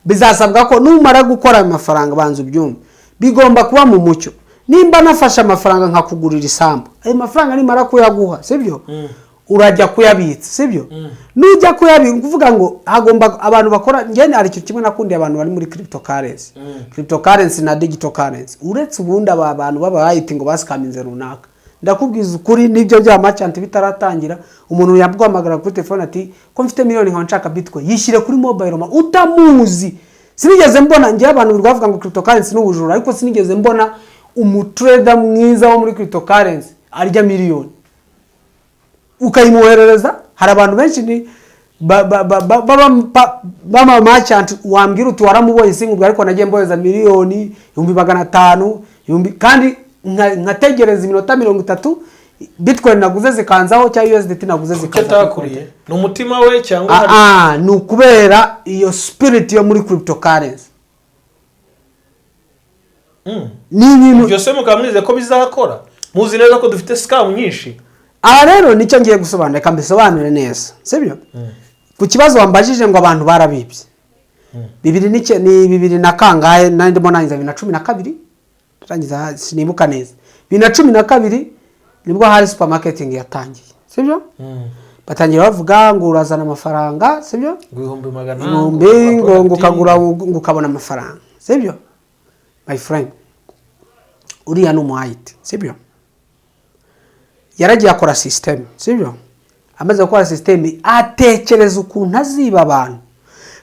Bizasabwa ko numara gukora ayo mafaranga, banza ubyumve, bigomba kuba mu mucyo. Nimba nafashe amafaranga nkakugurira isambu, ayo mafaranga nimara kuyaguha, sibyo, urajya kuyabitsa, sibyo? Nujya kuyabitsa, kuvuga ngo hagomba abantu bakora. Njye hari ikintu kimwe nakundiye abantu bari muri cryptocurrency, cryptocurrency na digital currency, uretse ubundi aba bantu baba bayita ngo bascaminze runaka. Ndakubwiza ukuri, n'ibyo bya merchant bitaratangira, umuntu yaguhamagara kuri telefone ati: "Ko mfite miliyoni nkaba nshaka bitcoin, yishyire kuri mobile money," utamuzi. Sinigeze mbona njyewe abantu birirwa bavuga ngo cryptocurrency ni ubujura, ariko sinigeze mbona umutrader mwiza wo muri cryptocurrency arya miliyoni ukayimwoherereza. Hari abantu benshi ni b'ama merchant wambwira uti waramubonye, sinkubwira, ariko nagiye mbohereza miliyoni, 500,000, ibihumbi, kandi nkategereza iminota 30, bitcoin naguze zikanzaho cyangwa USDT naguze Icyo zikanzaho. atakuriye ni umutima we cyangwa hari Ni ukubera iyo spirit yo muri cryptocurrency. Ni ibintu Ibyo se mukaba mwizeye ko bizakora, muzi neza ko dufite scam nyinshi? Aha rero nicyo ngiye gusobanura, reka mbisobanure neza, sibyo? Ku kibazo wambajije ngo abantu barabibye, bibiri ni bibiri na kangahe? Nari ndimo nangiza 2012, ndarangiza, sinibuka neza. 2012 nibwo hari supermarketing yatangiye, sibyo? Batangira bavuga ngo urazana amafaranga, sibyo? Ngo 100,000. Ibihumbi ngo ukagura ngo ukabona amafaranga, sibyo? My friend, uriya ni umu IT, sibyo? Yaragiye akora system, sibyo? Amaze gukora system, atekereza ukuntu aziba abantu,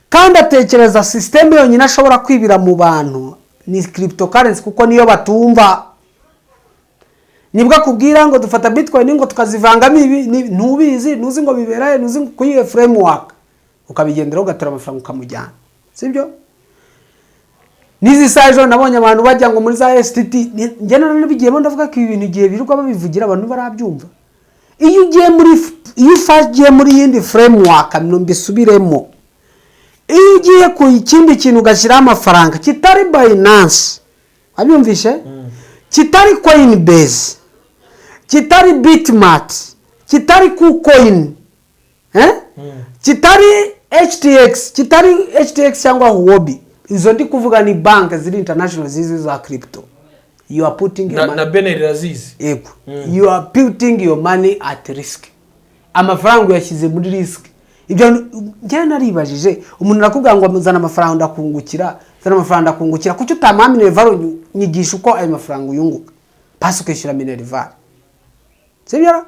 kandi atekereza system yonyine ashobora kwibira mu bantu ni cryptocurrency, kuko niyo batumva. Nibwo akubwira ngo dufata bitcoin ngo tukazivangamo ibi, ntubizi, ntuzi ngo biberahe, ntuzi ngo kuyihe framework, ukabigenderaho, ugatora amafaranga ukamujyana, sibyo? N'izi saha ejo nabonye abantu bajya ngo muri za STT. Njye nabigiyemo, ndavuga ko ibi bintu igihe birirwa babivugira abantu barabyumva. Iyo ugiye muri yindi framework, mbisubiremo, iyo ugiye ku kindi kintu ugashyiraho amafaranga kitari Binance, wabyumvishe, kitari Coinbase, kitari Bitmart, kitari KuCoin, eh? Kitari HTX, kitari HTX cyangwa Huobi, izo ndi kuvuga ni banki ziri international zizwi za crypto, you are putting your Na, money na BNR irazizi. Yego, you are putting your money at risk. Amafaranga uyashyize muri risk. Ibyo njyewe naribajije, umuntu arakubwira ngo zana amafaranga ndakungukira, zana amafaranga ndakungukira, kuki utamuha minerval? Nyigisha uko ayo mafaranga uyunguka, pasi ukishyura minerval, sibyo ra?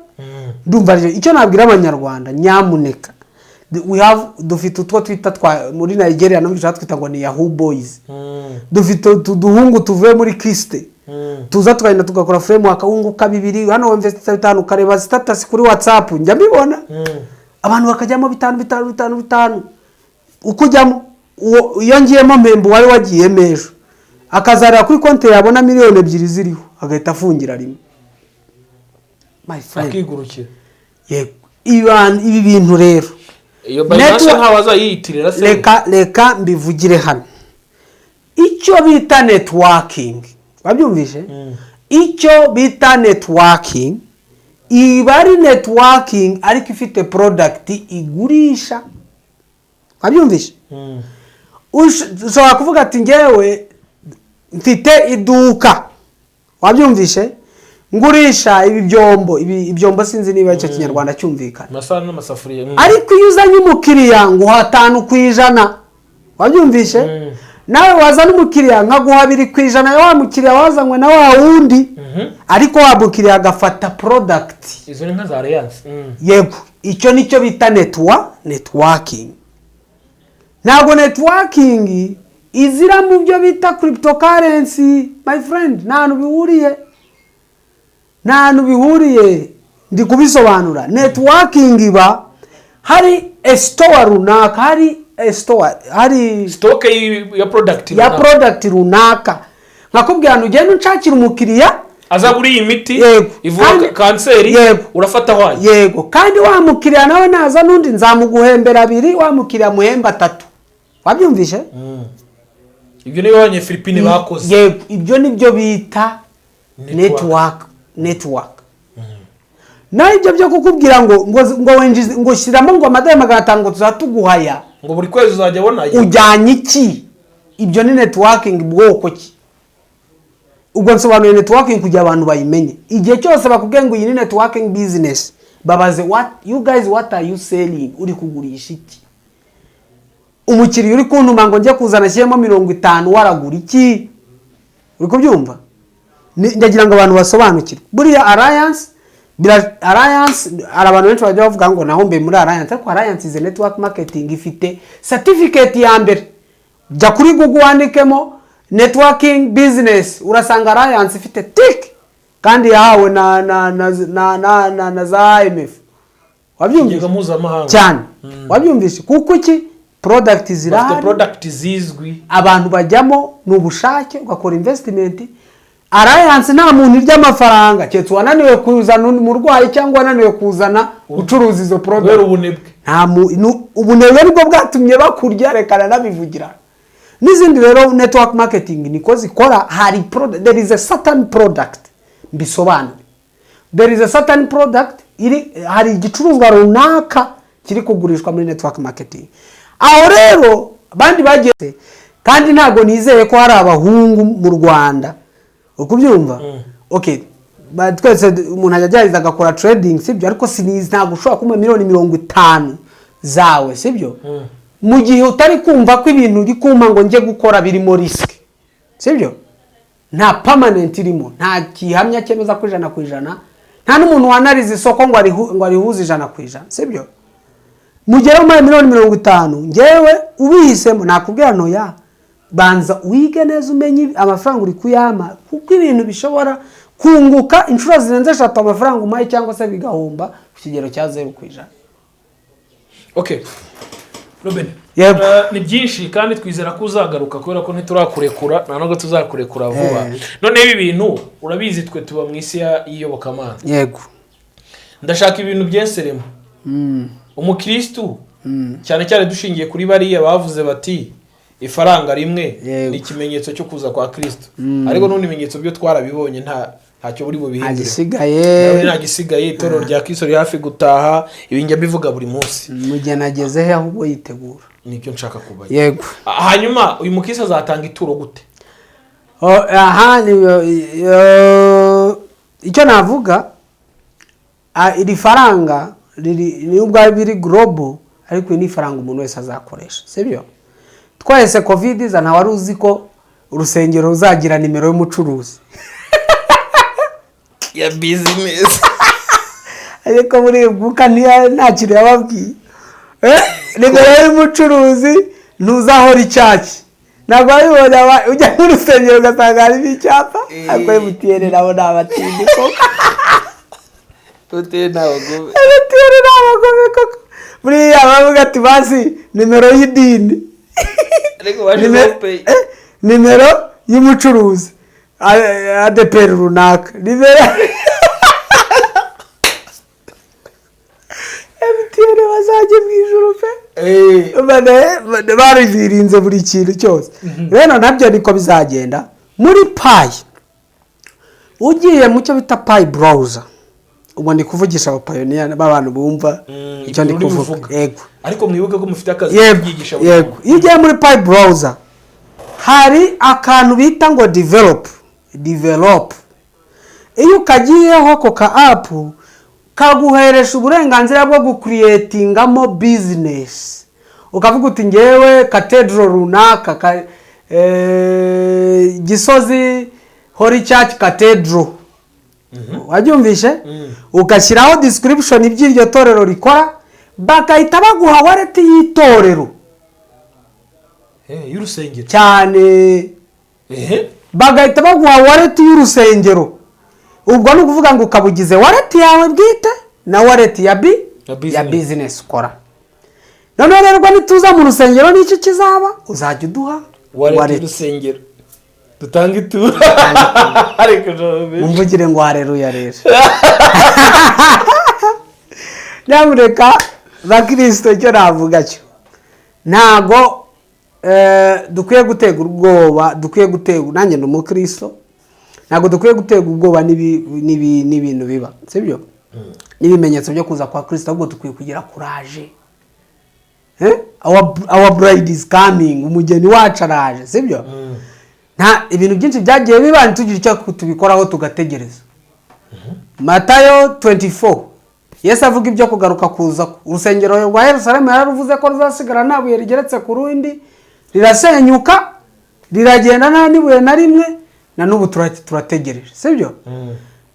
Ndumva rero icyo nabwira Abanyarwanda, nyamuneka, we have, dufite utwo twita twa muri Nigeria, numvise twita ngo ni Yahoo Boys. Dufite utu duhungu tuvuye muri kisite, tuza tukagenda tugakora framework, wunguka bibiri hano, winvestita bitanu, ukareba status kuri WhatsApp, njya mbibona, abantu bakajyamo bitanu bitanu bitanu bitanu. Uko ujyamo, iyo ngiyemo mpemba uwari wagiyemo ejo. Akazareba kuri konti, yabona 2 miliyoni ziriho, agahita afungira rimwe, my friend. Akigurukira. Yego. Ibi bintu rero Iyo Binance nkaho azayiyitirira se? Reka mbivugire hano. Icyo bita networking, wabyumvise? Icyo bita networking iba ari networking ariko ifite product igurisha, wabyumvise? Ushobora kuvuga ati: "Ngewe mfite iduka," wabyumvise, "ngurisha ibi byombo." Ibi ibyombo, sinzi niba icyo Kinyarwanda cyumvikana. Amasahani n'amasafuriya. Ariko iyo uzanye umukiriya nguha 5%, wabyumvishe? Nawe wazana umukiriya nkaguha 2% ya wa mukiriya wazanywe na wa wundi, ariko wa mukiriya agafata product. Izo ni nka za alliance. Yego, icyo nicyo bita networking. Ntabwo networking izira mu byo bita cryptocurrency, my friend. Nta hantu bihuriye, nta hantu bihuriye. Ndi kubisobanura. Networking iba hari a store runaka, hari a store, hari Stock ya product ya runaka. product runaka, nkakubwira ngo ugende unshakire umukiriya Aza iyi miti ivura kanseri, urafata wayo. Yego, kandi wa mukiriya nawe naza n'undi nzamuguhembera abiri, wa mukiriya muhemba atatu, wabyumvishe? Ibyo niyo Abanyefilipine bakoze. Yego, ibyo nibyo bita Network. network. Naho ibyo byo kukubwira ngo winjize, ngo shyiramo ngo amadolari 500, ngo tuzatuguhaya, ngo buri kwezi uzajya abona ayo. Ujyanye iki? Ibyo ni networking bwoko ki? Ubwo nsobanuye networking kugira abantu bayimenye. Igihe cyose bakubwiye ngo iyi ni networking business, babaze: "What you guys, what are you selling? Uri kugurisha iki?" Umukiriya uri kuntuma ngo njye kuzana ashyiremo 50, waragura iki? Uri kubyumva? Ndagira ngo abantu basobanukirwe. Buriya alliance alliance, hari abantu benshi bajya bavuga ngo naho mbe muri alliance, ariko Alliance is a network marketing ifite certificate ya mbere. Jya kuri Google wandikemo networking business, urasanga Alliance ifite tick kandi yahawe na za IMF, wabyumvise? Ikigega mpuzamahanga. Cyane, wabyumvise? Kuko iki? Product Bafite zirahari. product zizwi. Abantu bajyamo ni ubushake, ugakora investment. Alliance nta muntu irya amafaranga, keretse uwananiwe kuzana umurwayi cyangwa wananiwe kuzana gucuruza izo Kubera product. ubunebwe. Nta ubunebwe nibwo bwatumye bakurya. Rekana nabivugira. N'izindi rero network marketing niko zikora. Hari there is a certain product, mbisobanure. There is a certain product iri, hari igicuruzwa runaka kiri kugurishwa muri network marketing. Aho rero abandi bagiye, kandi ntabwo nizeye ko hari abahungu mu Rwanda, ukubyumva? Okay, twese umuntu ajya agerageza agakora trading, sibyo? Ariko sinizi, ntabwo ushobora kumpa miliyoni 50 zawe, sibyo, mu gihe utari kumva ko ibintu uri kumpa ngo njye gukora birimo risk, sibyo? Nta permanent irimo, nta gihamya cyemeza ko 100%, nta n'umuntu wanariza isoko ngo arihuze 100%, sibyo? Mugere muri miliyoni 50, ngewe ubihisemo nakubwira ntoya: banza wige neza, umenye amafaranga uri kuyama, kuko ibintu bishobora kunguka inshuro zirenze eshatu amafaranga umaye, cyangwa se bigahomba ku kigero cya 0%. Okay, Ruben. Yego. Ni byinshi kandi twizera ko uzagaruka, kubera ko ntiturakurekura, nta nubwo tuzakurekura vuba. Noneho ibi bintu urabizi, twe tuba mu isi y'iyobokamana. Ndashaka ibintu byenseremo umukirisitu, cyane cyane dushingiye kuri bariya bavuze bati ifaranga rimwe ni ikimenyetso cyo kuza kwa Kirisito, ariko n'ubundi ibimenyetso byo twarabibonye, ntacyo buri bubihindure. Gisigaye. Nta gisigaye. Itorero rya Kirisito riri hafi gutaha, ibi njya mbivuga buri munsi. Mu gihe nageze he ahubwo yitegura. Nicyo nshaka kubaza. Yego. Hanyuma uyu mukristo azatanga ituro gute? Oh, aha icyo navuga, iri faranga riri nubwo biri global, ariko iri ni ifaranga umuntu wese azakoresha, sibyo? Twese COVID iza, nta wari uzi ko urusengero ruzagira nimero y'umucuruzi ya business. Ariko muri iyi mwuka nta kintu yababwiye. Nimero y'umucuruzi ntuzahora icyaki, ntabwo wabibonye? Ujya mu rusengero ugasanga harimo icyapa, ariko MTN nabo ni abatindi koko. Tuteye n'abagome. MTN ni abagome koko. Buriya bavuga ati basi nimero y'idini. Ariko baje Pay. Nimero y'umucuruzi ADEPR runaka, nimero MTN, bazajye mu ijuru pe. Baribirinze buri kintu cyose. Rero nabyo niko bizagenda muri Pi. Ugiye mu cyo bita Pi Browser, ubwo ndi kuvugisha abapioneer b'abantu bumva icyo ndi ururimi kuvuga. uvuga. Yego. Ariko mwibuke ko mufite akazi Yego. ko kubyigisha buri Yego. muntu. Iyo ugiye muri Pi Browser, hari akantu bita ngo develop. Iyo ukagiyeho, ako ka app kaguheresha uburenganzira bwo gucreatingamo business, ukavuga uti: "Ngewe cathedral runaka Gisozi Holy Church Cathedral." Wabyumvishe? Ugashyiraho description by'iryo torero rikora, bagahita baguha wallet y'itorero. Y'urusengero. Cyane. Bagahita baguha wallet y'urusengero. Ubwo ni ukuvuga ngo ukaba ugize wallet yawe bwite na wallet ya Ya ya business. business ukora. Noneho rero ubwo nituza mu rusengero, n'icyo kizaba, uzajya uduha wallet wallet. Y'urusengero dutanga ituro, ariko Mumvugire ngo hareruya. Rero nyamuneka bakirisito, icyo navuga cyo, ntago dukwiye gutega ubwoba, dukwiye gutega, nanjye ndi umukristo, ntabwo dukwiye gutega ubwoba n'ibintu biba, sibyo, n'ibimenyetso byo kuza kwa Kirisito, ahubwo dukwiye kugira courage. Our bride is coming, umugeni wacu araje, sibyo? Nta ibintu byinshi byagiye biba ntitugire icyo tubikoraho, tugategereza. Matayo 24, Yesu avuga ibyo kugaruka kuza. Urusengero rwa Yerusalemu yararuvuze ko ruzasigara nta buye rigeretse ku rundi, rirasenyuka, riragenda, nta n'ibuye na rimwe. Na n'ubu turategereje, sibyo?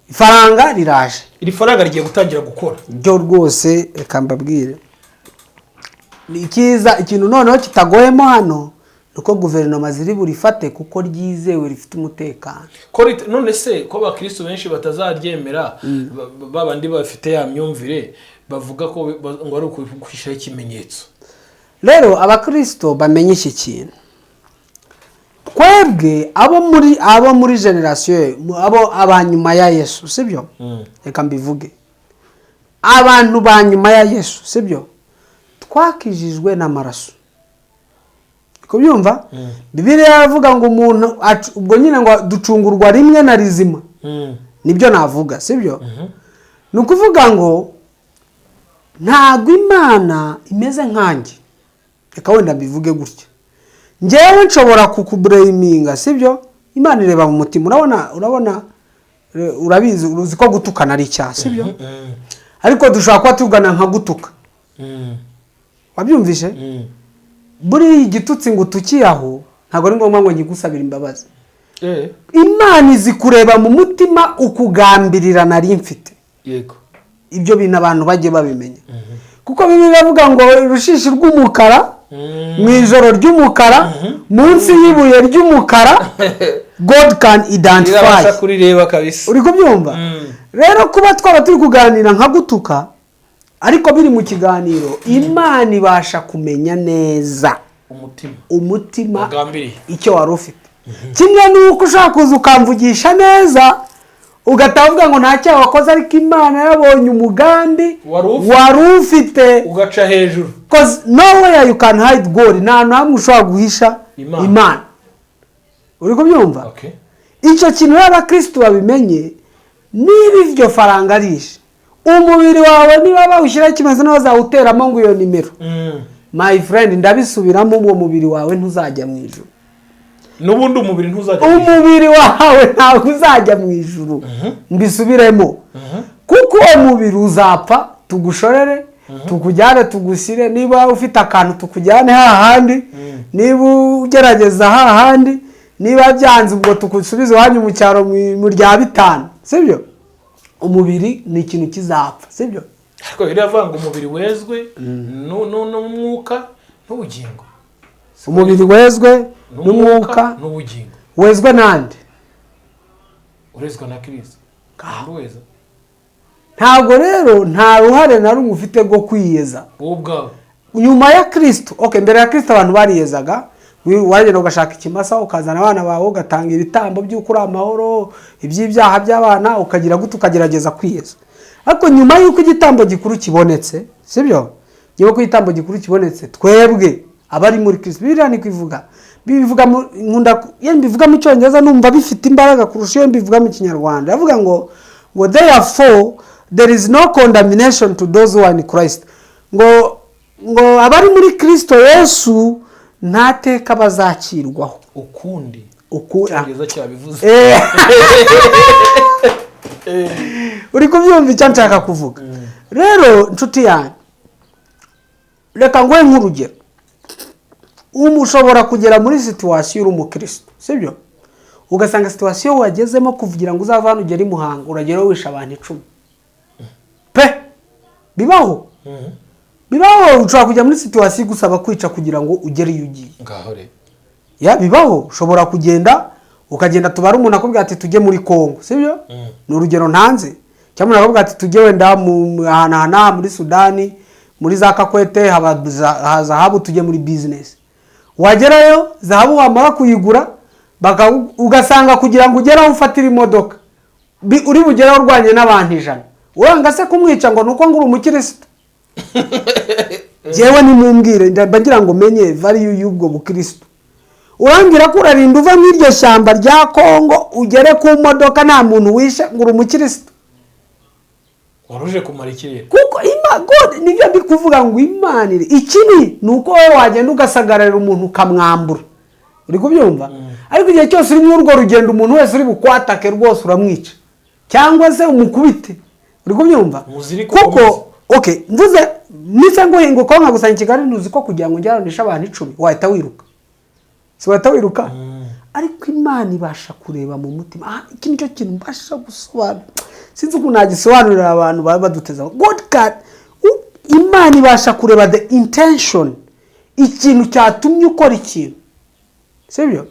Ifaranga riraje. Iri faranga rigiye gutangira gukora. Ryo rwose, reka mbabwire, ni icyiza. Ikintu noneho kitagoyemo hano ni uko guverinoma ziri burifate kuko ryizewe, rifite umutekano. None se ko abakristo benshi batazaryemera, babandi bafite ya myumvire bavuga ko ngo ari ukwishyiraho ikimenyetso? Rero abakirisito bamenye iki kintu: twebwe abo muri génération, abo abanyuma ya Yesu, sibyo? Reka mbivuge, abantu ba nyuma ya Yesu, sibyo, twakijijwe n'amaraso. Kubyumva, Bibiliya iravuga ngo umuntu ubwo nyine ngo ducungurwa rimwe na rizima. Nibyo navuga, sibyo? Ni ukuvuga ngo ntabwo Imana imeze nkanjye. Reka wenda mbivuge gutya: ngewe nshobora kukublaminga, sibyo? Imana ireba mu mutima. Urabona, urabizi, uzi ko gutukana ari icyaha, sibyo? Ariko dushobora kuba tugana nka gutuka. Wabyumvishe? Buriya igitutsi ngo utukiye aho, ntabwo ari ngombwa ngo nkigusabire imbabazi. Imana izi kureba mu mutima ukugambirira nari mfite. Ibyo bintu abantu bajye babimenya, kuko Bibiliya iravuga ngo urushishi rw'umukara mu ijoro ry'umukara, munsi y'ibuye ry'umukara, God can identify. Irabasha kurireba kabisa. Uri kubyumva? Rero kuba twaba turi kuganira nka gutuka, ariko biri mu kiganiro, Imana ibasha kumenya neza umutima umutima wagambiriye. Icyo wari ufite. Kimwe n'uko ushaka kuza ukamvugisha neza, ugataha uvuga ngo nta cyaha wakoze, ariko Imana yabonye umugambi wari ufite. Wari ufite. Ugaca hejuru. 'Cause nowhere you can hide God. Nta hantu hamwe ushobora guhisha Imana. Imana. Uri kubyumva? Okay. Icyo kintu rero abakirisitu babimenye: niba iryo faranga rije, umubiri wawe niba bawushyiraho ikimenyetso, niba bazawuteramo ngo iyo nimero, my friend, ndabisubiramo, uwo mubiri wawe ntuzajya mu ijuru. N'ubundi umubiri ntuzajya mu ijuru. Umubiri wawe ntabwo uzajya mu ijuru, mbisubiremo, kuko uwo mubiri uzapfa, tugushorere, tukujyane, tugushyire, niba ufite akantu tukujyane hahandi, niba ugerageza hahandi, niba byanze ubwo tugusubize iwanyu mu cyaro mu rya bitanu, sibyo? Umubiri ni ikintu kizapfa, sibyo? Ariko biravuga ngo umubiri wezwe n'umwuka n'ubugingo. Umubiri wezwe n'umwuka n'ubugingo. Wezwe nande? Urezwa na Kirisito. Weza. Ntabwo rero nta ruhare na rumwe ufite rwo kwiyeza wowe ubwawe. Nyuma ya Kirisito. Okay, mbere ya Kirisito abantu bariyezaga. Wagenda ugashaka ikimasa, ukazana abana bawe, ugatanga ibitambo by'uko uri amahoro, iby'ibyaha by'abana, ukagira gute, ukagerageza kwiyeza. Ariko nyuma y'uko igitambo gikuru kibonetse, sibyo? Nyuma y'uko igitambo gikuru kibonetse, twebwe abari muri Kristo, Bibiliya niko ivuga, bivuga nkunda iyo mbivuga mu Cyongereza, numva bifite imbaraga kurusha iyo mbivuga mu Kinyarwanda. Avuga ngo "Therefore there is no condemnation to those who are in Christ", ngo abari muri Kristo Yesu nta teka bazacirwaho. Ukundi. Uku Icyongereza cyabivuze. Uri kubyumva icyo nshaka kuvuga? Rero nshuti yanjye, reka nguhe nk'urugero. Ubu ushobora kugera muri situation uri umukristo, sibyo? Ugasanga situation wagezemo, kugira ngo uzave hano ugere i Muhanga, urageraho wishe abantu 10 pe. Bibaho, bibaho. Ushobora kujya muri situation igusaba kwica kugira ngo ugere iyo ugiye. Ngaho rero. Ya, bibaho. Ushobora kugenda, ukagenda, tubara umuntu akubwira ati "Tujye muri Kongo", sibyo? Ni urugero ntanze. Cyangwa umuntu akubwira ati "Tujye wenda mu ahantu aha n'aha muri Sudani, muri za Kakwete haba zahabu, tujye muri business." Wagerayo, zahabu wamara kuyigura, ugasanga kugira ngo ugere aho ufatira imodoka, uri bugereho urwanye n'abantu 100. Uranga se kumwica ngo ni uko ngo uri umukirisitu? Njyewe nimumbwire, mba ngira ngo menye value y'ubwo bukirisitu. Urambwira ko urarinda uva muri iryo shyamba rya Kongo ugere ku modoka nta muntu wishe, ngo uri umukirisitu? Wari uje kumara ikirere. Kuko God, nibyo ndi kuvuga ngo Imana ikibi ni uko wowe wagenda ugasagararira umuntu ukamwambura, uri kubyumva? Ariko igihe cyose uri muri urwo rugendo, umuntu wese uri bukwatake rwose uramwica cyangwa se umukubite, uri kubyumva? Umuzirike. Kuko Ukomeze. Okay, mvuze mise nguhinguka nkagusanga i Kigali, ntuzi ko kugira ngo njye abantu 10 wahita wiruka? Si wahita wiruka? Ariko Imana ibasha kureba mu mutima. Iki nicyo kintu mbasha gusobanura, sinzi ukuntu nagisobanurira abantu baba baduteze. God can, Imana ibasha kureba the intention, ikintu cyatumye ukora ikintu, sibyo?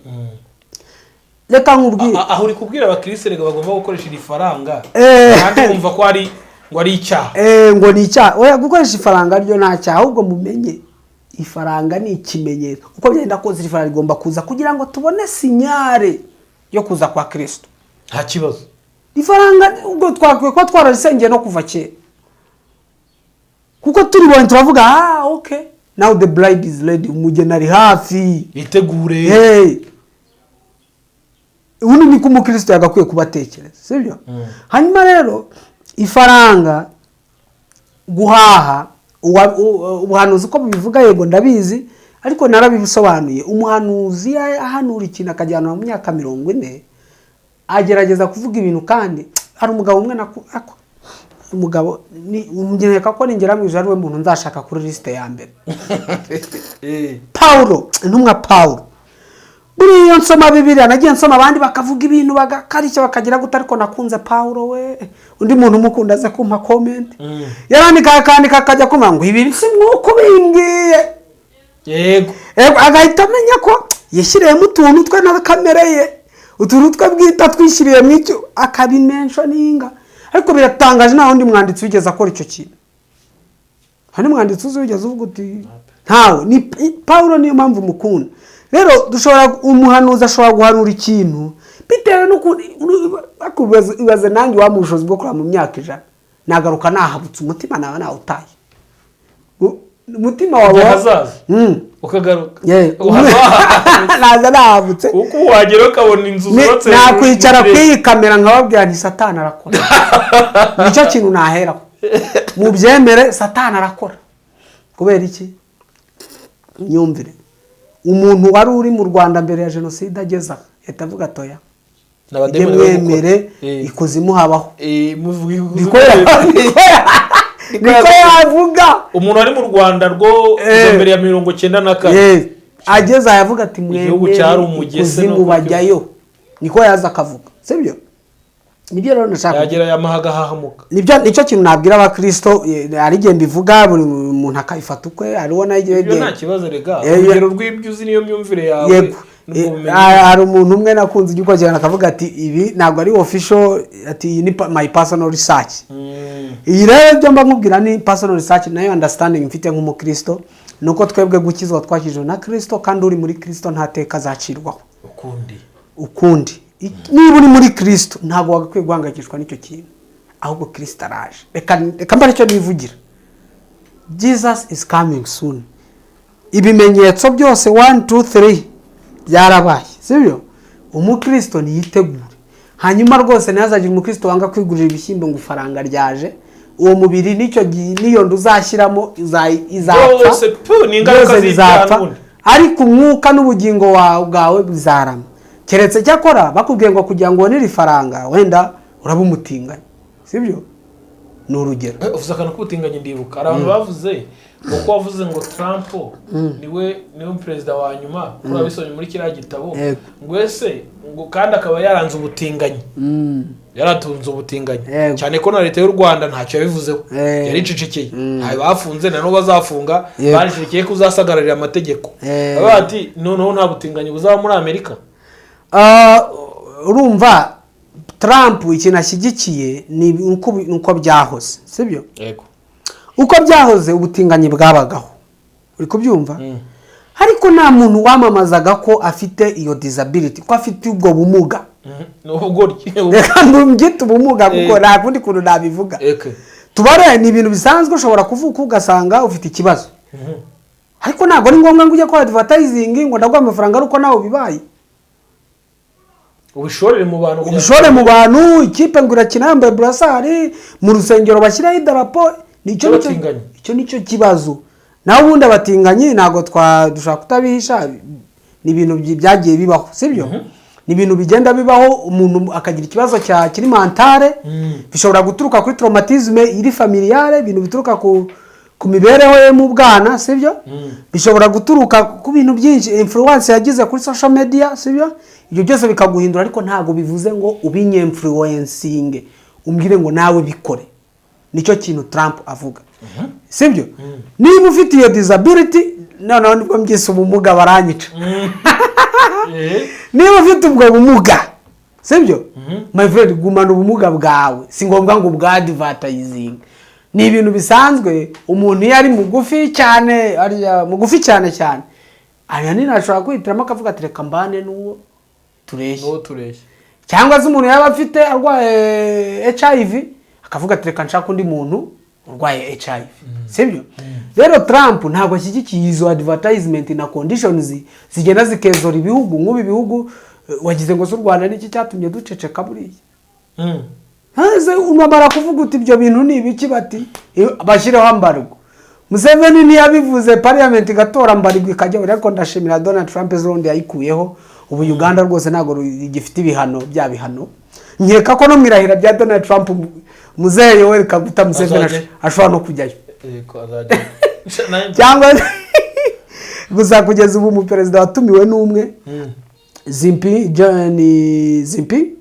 Reka nkubwire. Aho uri kubwira abakirisitu rega bagomba gukoresha iri faranga kandi bumva ko ari ngo ari icyaha. Ngo ni icyaha. Oya, gukoresha ifaranga ryo nta cyaha. Ahubwo mumenye ifaranga ni ikimenyetso. Uko byenda kose iri faranga rigomba kuza kugira ngo tubone signal yo kuza kwa Kirisito. Nta kibazo. Ifaranga ubwo twakwiye kuba twararisengeye no kuva kera, kuko turibonye turavuga: "Ah, okay, now the bride is ready, umugeni ari hafi." Bitegure. Hey. Ubundi niko umukristo yagakwiye kubatekereza, sibyo? Hanyuma rero ifaranga, guhaha, ubuhanuzi uko bubivuga, yego ndabizi, ariko narabisobanuye. Umuhanuzi ahanura ikintu akajyana mu myaka 40, agerageza kuvuga ibintu. Kandi hari umugabo umwe umugabo nkeka ko ningera mu ijuru ari we muntu nzashaka kuri lisite ya mbere, Pawulo, intumwa Pawulo. Buriya iyo nsoma Bibiliya, nagiye nsoma abandi bakavuga ibintu bagakarishya bakagira gute, ariko nakunze Pawulo. We, undi muntu umukunda aze kumpa comment. Yarandika, akandika, akajya kumva ngo ibi si mwuko bimbwiye. Yego, agahita amenya ko yishyiriyemo utuntu twe na kamere ye, utuntu twe bwite atwishyiriyemo icyo akabimentioninga. Ariko biratangaje, nta wundi mwanditsi wigeze akora icyo kintu. Hari mwanditsi uzi wigeze uvuga uti? Ntawe. Ni Pawulo, niyo mpamvu mukunda. Rero dushobora, umuhanuzi ashobora guhanura ikintu bitewe n'ukuntu. Ariko ibaze nanjye wamuha ubushobozi bwo kureba mu myaka 100, nagaruka nahabutse umutima, naba nawutaye. Umutima wawe Igihe hazaza. ukagaruka. Uhaza. Naza nahabutse. Kuko wagera ukabona inzu zubatse hejuru Nakwicara mu kirere. kuri iyi kamera nkababwira nti "Satani arakora." Nicyo kintu naheraho, mubyemere, Satani arakora. Kubera iki? Imyumvire. Umuntu wari uri mu Rwanda mbere ya jenoside ageze aha yahita avuga atoya ujye N'abadayimoni bari gukora. mwemere ikuzimu habaho. Muvuga ikuzimu. Niko yavuga. Umuntu ari mu Rwanda rwo kuva mbere ya 94. Ageze aha yavuga ati Igihugu "Mwemere cyari umugese ikuzimu no bajyayo." Niko yaza akavuga, sibyo? Nibyo rero nashaka. Yagera yamahaga ahahamuka. Nibyo, nicyo kintu nabwira abakristo. Hari igihe mbivuga buri muntu akabifata ukwe, hariho n'igihe Ibyo nta kibazo rega. Urugero rw'ibyo uzi niyo myumvire yawe n'ubwo bumenyi. Hari umuntu umwe nakunze ujya ukurikirana akavuga ati "Ibi ntabwo ari official", ati "Iyi ni my personal research." Iyi rero ibyo mba nkubwira ni personal research, nayo understanding mfite nk'umukristo. Ni uko twebwe gukizwa twakijwe na Kirisito, kandi uri muri Kirisito nta teka azacirwaho ukundi. Ukundi. Niba uri muri Kirisito, ntabwo wagakwiye guhangayikishwa n'icyo kintu, ahubwo Kirisito araje. Reka mba aricyo nivugira: Jesus is coming soon. Ibimenyetso byose 1, 2, 3 byarabaye, sibyo? Umukristo niyitegure. Hanyuma rwose ntihazagire umukristo wanga kwigurira ibishyimbo ngo ifaranga ryaje. Uwo mubiri n'icyo gihe n'iyo nda uzashyiramo izapfa. Byose pu, ni ingaruka Byose z'ibyaha bizapfa, n'ubundi. ariko umwuka n'ubugingo wawe bwawe bizarama. Keretse cyakora bakubwiye ngo kugira ngo ubone iri faranga wenda uraba umutinganyi, sibyo? Ni urugero. Uvuze akantu k'ubutinganyi, ndibuka hari abantu bavuze ngo ko wavuze ngo Trump niwe perezida wa nyuma, kuri wabisomye muri kiriya gitabo, ngo ese ngo kandi akaba yaranze ubutinganyi, yaratunze ubutinganyi, cyane ko na leta y'u Rwanda ntacyo yabivuzeho, yaricecekeye, ntayo bafunze, na n'ubu bazafunga, baricecekeye ko uzasagararira amategeko. Bavuga bati noneho nta butinganyi buzaba muri Amerika. Ah, urumva Trump ikintu ashyigikiye ni uko byahoze, sibyo? Yego. Uko byahoze, ubutinganyi bwabagaho, uri kubyumva? Ariko nta muntu wamamazaga ko afite iyo disability, ko afite ubwo bumuga. Ni ubugoryi. Reka mbyite ubumuga kuko nta kundi kuntu nabivuga. Tubare ni ibintu bisanzwe, ushobora kuvuka ugasanga ufite ikibazo, ariko ntabwo ari ngombwa ngo ujye kora advertising ngo ndaguha amafaranga ari uko nawe ubibaye. Ubishorere mu bantu kugira ngo- Ubishore mu bantu, ikipe ngo irakina yambaye brassard, mu rusengero bashyiraho idarapo. Nicyo nicyo. Cy'abatinganyi. Icyo nicyo kibazo. Naho ubundi abatinganyi ntabwo dushobora kutabihisha, ni ibintu byagiye bibaho, sibyo? Ni ibintu bigenda bibaho, umuntu akagira ikibazo cya kiri mentale, bishobora guturuka kuri traumatisme iri familiale, ibintu bituruka ku mibereho ye mu bwana, sibyo? Bishobora guturuka ku bintu byinshi, influence yagize kuri social media, sibyo? Ibyo byose bikaguhindura, ariko ntabwo bivuze ngo ubinyinfluencinge, umbwire ngo nawe bikore. Nicyo kintu Trump avuga, sibyo? Niba ufite iyo disability, noneho nibwo mbyise ubumuga baranyica. Niba ufite ubwo bumuga, sibyo, my friend, gumana ubumuga bwawe, si ngombwa ngo ubwadvertising. Ni ibintu bisanzwe, umuntu iyo ari mugufi cyane, ariya mugufi cyane cyane, aya nini, ashobora kwihitiramo akavuga ati reka mbane n'uwo tureshya. N'uwo tureshya. Cyangwa se umuntu yaba afite, arwaye HIV, akavuga ati reka nshaka undi muntu urwaye HIV, sibyo? Rero Trump ntabwo ashyigikiye izo advertisement na conditions zigenda zikezora ibihugu. Nk'ubu ibihugu, wagize ngo se u Rwanda niki cyatumye duceceka buriya? Haze unamara kuvuga uti ibyo bintu ni ibiki, bati bashyireho embargo. Museveni ntiyabivuze, parliament igatora embargo ikajya. Ariko ndashimira Donald Trump, ejo bundi yayikuyeho. Ubu Uganda rwose ntabwo gifite ibihano, bya bihano. Nkeka ko no mu irahira bya Donald Trump, muzehe Yoweri Kaguta Museveni Azajya. ashobora no kujyayo. Yego, azajya. Cyangwa gusa kugeza ubu umuperezida watumiwe n'umwe, Zimpi, ni Zimpi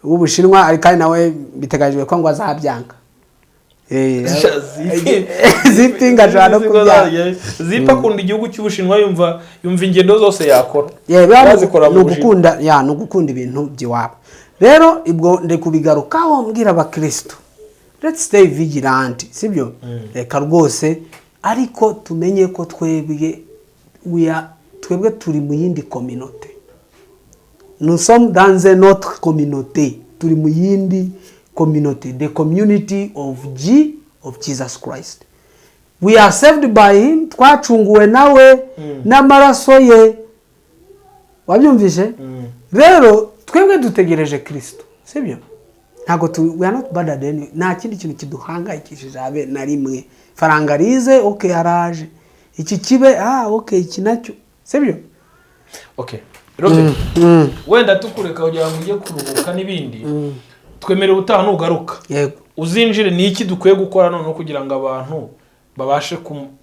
w'Ubushinwa, ariko kandi nawe biteganyijwe ko ngo azabyanga. Ziping ashobora no kubyanga. Zipa akunda igihugu cy'Ubushinwa, yumva ingendo zose yakora Yeah, biba yazikora ni mu Bushinwa. ugukunda ya ni ugukunda ibintu by'iwabo. Rero ubwo ndi kubigarukaho mbwira abakristo, let's stay vigilant, sibyo? Reka rwose, ariko tumenye ko twebwe twebwe turi mu yindi communauté. Nous sommes dans une autre communauté, turi mu yindi communauté, the community of Jesus Christ. We are saved by him, twacunguwe nawe n'amaraso ye, wabyumvise? Rero twebwe dutegereje Kirisito, sibyo? Ntabwo tu, we are not bothered anyway. Nta kindi kintu kiduhangayikishije habe na rimwe. Faranga rize, okay, haraje iki kibe, ah okay, iki nacyo, sibyo? Okay, Robert, wenda tukureka kugira ngo ujye kuruhuka n'ibindi, twemerera ubutaha nugaruka uzinjire. Ni iki dukwiye gukora noneho kugira ngo abantu babashe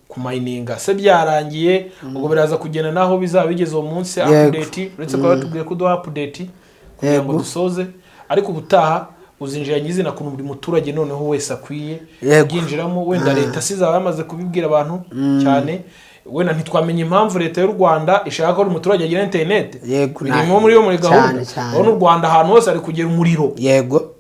kumayininga? Se byarangiye ubwo, biraza kugenda naho bizaba bigeze uwo munsi. Update, uretse kuba batubwiye ko uduha update kugira ngo dusoze, ariko ubutaha uzinjira nyizina kuntu buri muturage noneho wese akwiye kubyinjiramo. Wenda leta si izaba yamaze kubibwira abantu cyane. Wenda ntitwamenya impamvu Leta y'u Rwanda ishaka ko buri muturage agira interineti. Birimo muri gahunda. Urabona u Rwanda ahantu hose hari kugera umuriro.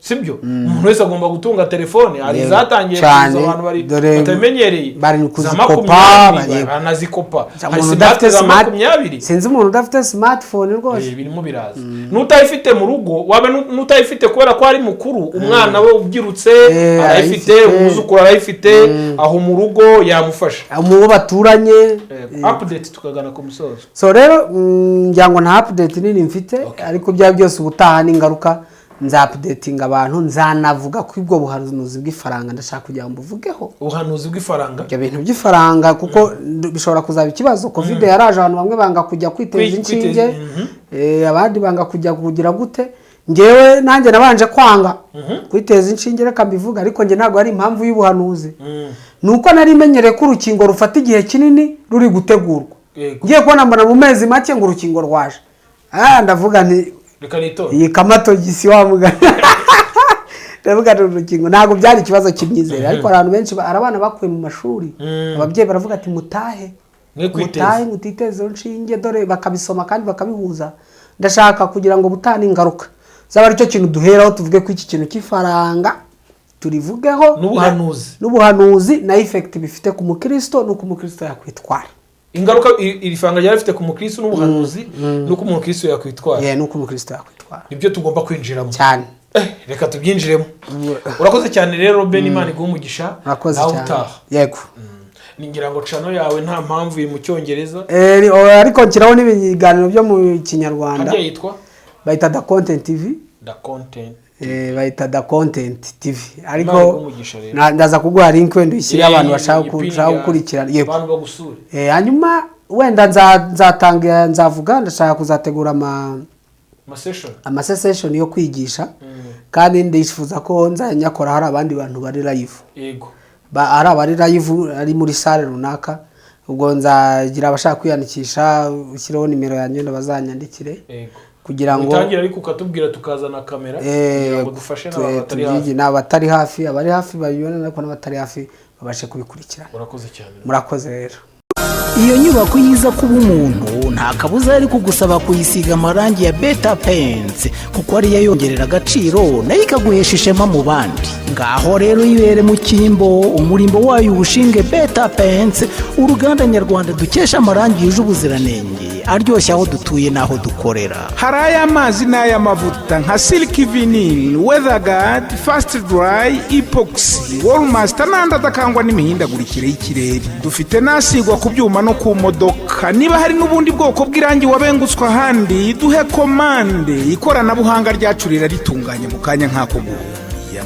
Sibyo? Umuntu wese agomba gutunga telefone. Hari izatangiye kuza, abantu bari batabimenyereye, Bari za kuzikopa, 20, baranazikopa. Hari Umuntu smart udafite za smart, 20. sinzi umuntu udafite smartphone rwose. Birimo biraza. N'utayifite mu rugo, waba n'utayifite kubera ko ari mukuru, umwana we ubyirutse arayifite, arayifite. Umwuzukuru arayifite, aho mu rugo yamufasha. Mu bo baturanye. Update, tukagana ku musozo. So rero, ngira ngo nta update nini mfite, ariko byaba byose ubutaha n'ingaruka nzaupdatinga abantu. Nzanavuga ko ubwo buhanuzi bw'ifaranga ndashaka kugira ngo mbuvugeho. Ubuhanuzi bw'ifaranga. Ibyo bintu by'ifaranga, kuko bishobora kuzaba ikibazo. Covid yaraje, abantu bamwe banga kujya kwiteza inshinge, abandi banga kujya kugira gute. Ngewe nanjye nabanje kwanga kwiteza inshinge, reka mbivuga, ariko njye ntabwo ari impamvu y'ubuhanuzi. Ni uko nari menyereye ko urukingo rufata igihe kinini ruri gutegurwa. Ngiye kubona mbona mu mezi make ngo urukingo rwaje. Ah, ndavuga nti Reka nitore. Iyi kamato gisi wa mugani, ndavuga nti urukingo ntabwo byari ikibazo cy'imyizerere, ariko hari abantu benshi hari abana bakuye mu mashuri, ababyeyi baravuga ati mutahe, Mwe kwiteza. mutahe mutiteze inshinge, dore bakabisoma kandi bakabihuza. Ndashaka kugira ngo butane ingaruka zaba aricyo kintu duheraho, tuvuge ko iki kintu cy'ifaranga turivugeho. N'ubuhanuzi. N'ubuhanuzi na effect bifite ku mukristo n'uko umukristo yakwitwara. Ingaruka iri faranga ryari rifite ku mukristo n'ubuhanuzi n'uko umukristo yakwitwara. Yeah, n'uko umukristo yakwitwara. Nibyo tugomba kwinjiramo. Cyane. Reka tubyinjiremo. Urakoze cyane rero, Ben, Imana iguhe umugisha. Murakoze Nawe cyane. utaha. Yego. Ningira ngo channel yawe nta mpamvu iri mu Cyongereza. Ariko nshyiraho n'ibiganiro byo mu Kinyarwanda. Harya yitwa? Bayita The Content TV. The Content. Bayita The Content TV, ariko Imana iguhe umugisha rero. Ndaza kuguha link wenda uyishyire abantu bashaka Ipinga, gukurikirana. Yego. abantu bagusure. Hanyuma wenda nzatanga, nzavuga, ndashaka kuzategura ama Amasession. Amasession yo kwigisha, kandi ndifuza ko nzanyakora hari abandi bantu bari live. Ari abari live, ari muri salle runaka. Ubwo nzagira abashaka kwiyandikisha, ushyireho nimero yanjye, wenda bazanyandikire kugira ngo Utangira ariko ukatubwira, tukazana kamera kugira ngo dufashe n'abantu batari hafi. Tubyige n'abatari hafi. Abari hafi babibone, ariko n'abatari hafi babashe kubikurikirana. Urakoze cyane. Murakoze rero. Iyo nyubako yiza kuba umuntu, nta kabuza yari kugusaba kuyisiga amarangi ya Beta Paints, kuko ariyo yongerera agaciro nayo ikaguhesha ishema mu bandi. Ngaho rero yibere mu cyimbo, umurimbo wayo uwushinge Beta Paints, uruganda nyarwanda dukesha amarangi yuje ubuziranenge, aryoshye aho dutuye n'aho dukorera. Hari ay'amazi n'ay'amavuta nka Silk Vinyl, Weatherguard, Fast Dry, Epoxy, Wallmaster n'andi adakangwa n'imihindagurikire y'ikirere. Dufite n'asigwa ku byuma no ku modoka. Niba hari n'ubundi bwoko bw'irangi wabengutswe ahandi, duhe komande, ikoranabuhanga ryacu riraritunganya mu kanya nk'ako guhuya.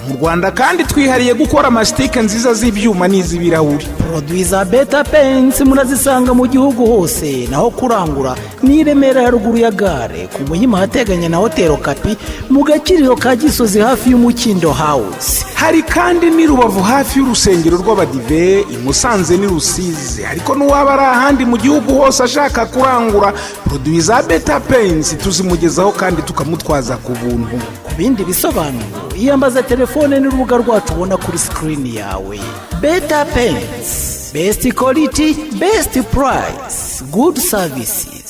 Mu Rwanda kandi twihariye gukora amasitike nziza z'ibyuma n'iz'ibirahuri. Produits za Beta Paints murazisanga mu gihugu hose. Naho kurangura ni i Remera, haruguru ya gare, ku Muhima ahateganye na Hoteli Okapi, mu Gakiriro ka Gisozi, hafi y'Umukindo House. Hari kandi n'i Rubavu, hafi y'urusengero rw'Abadive, i Musanze n'i Rusizi. Ariko n'uwaba ari ahandi mu gihugu hose ashaka kurangura produits za Beta Paints, tuzimugezaho kandi tukamutwaza ku buntu. Ku bindi bisobanuro, iyambaza telefone n'urubuga rwacu ubona kuri sikirini yawe. Beta Paints, best quality, best price, good services.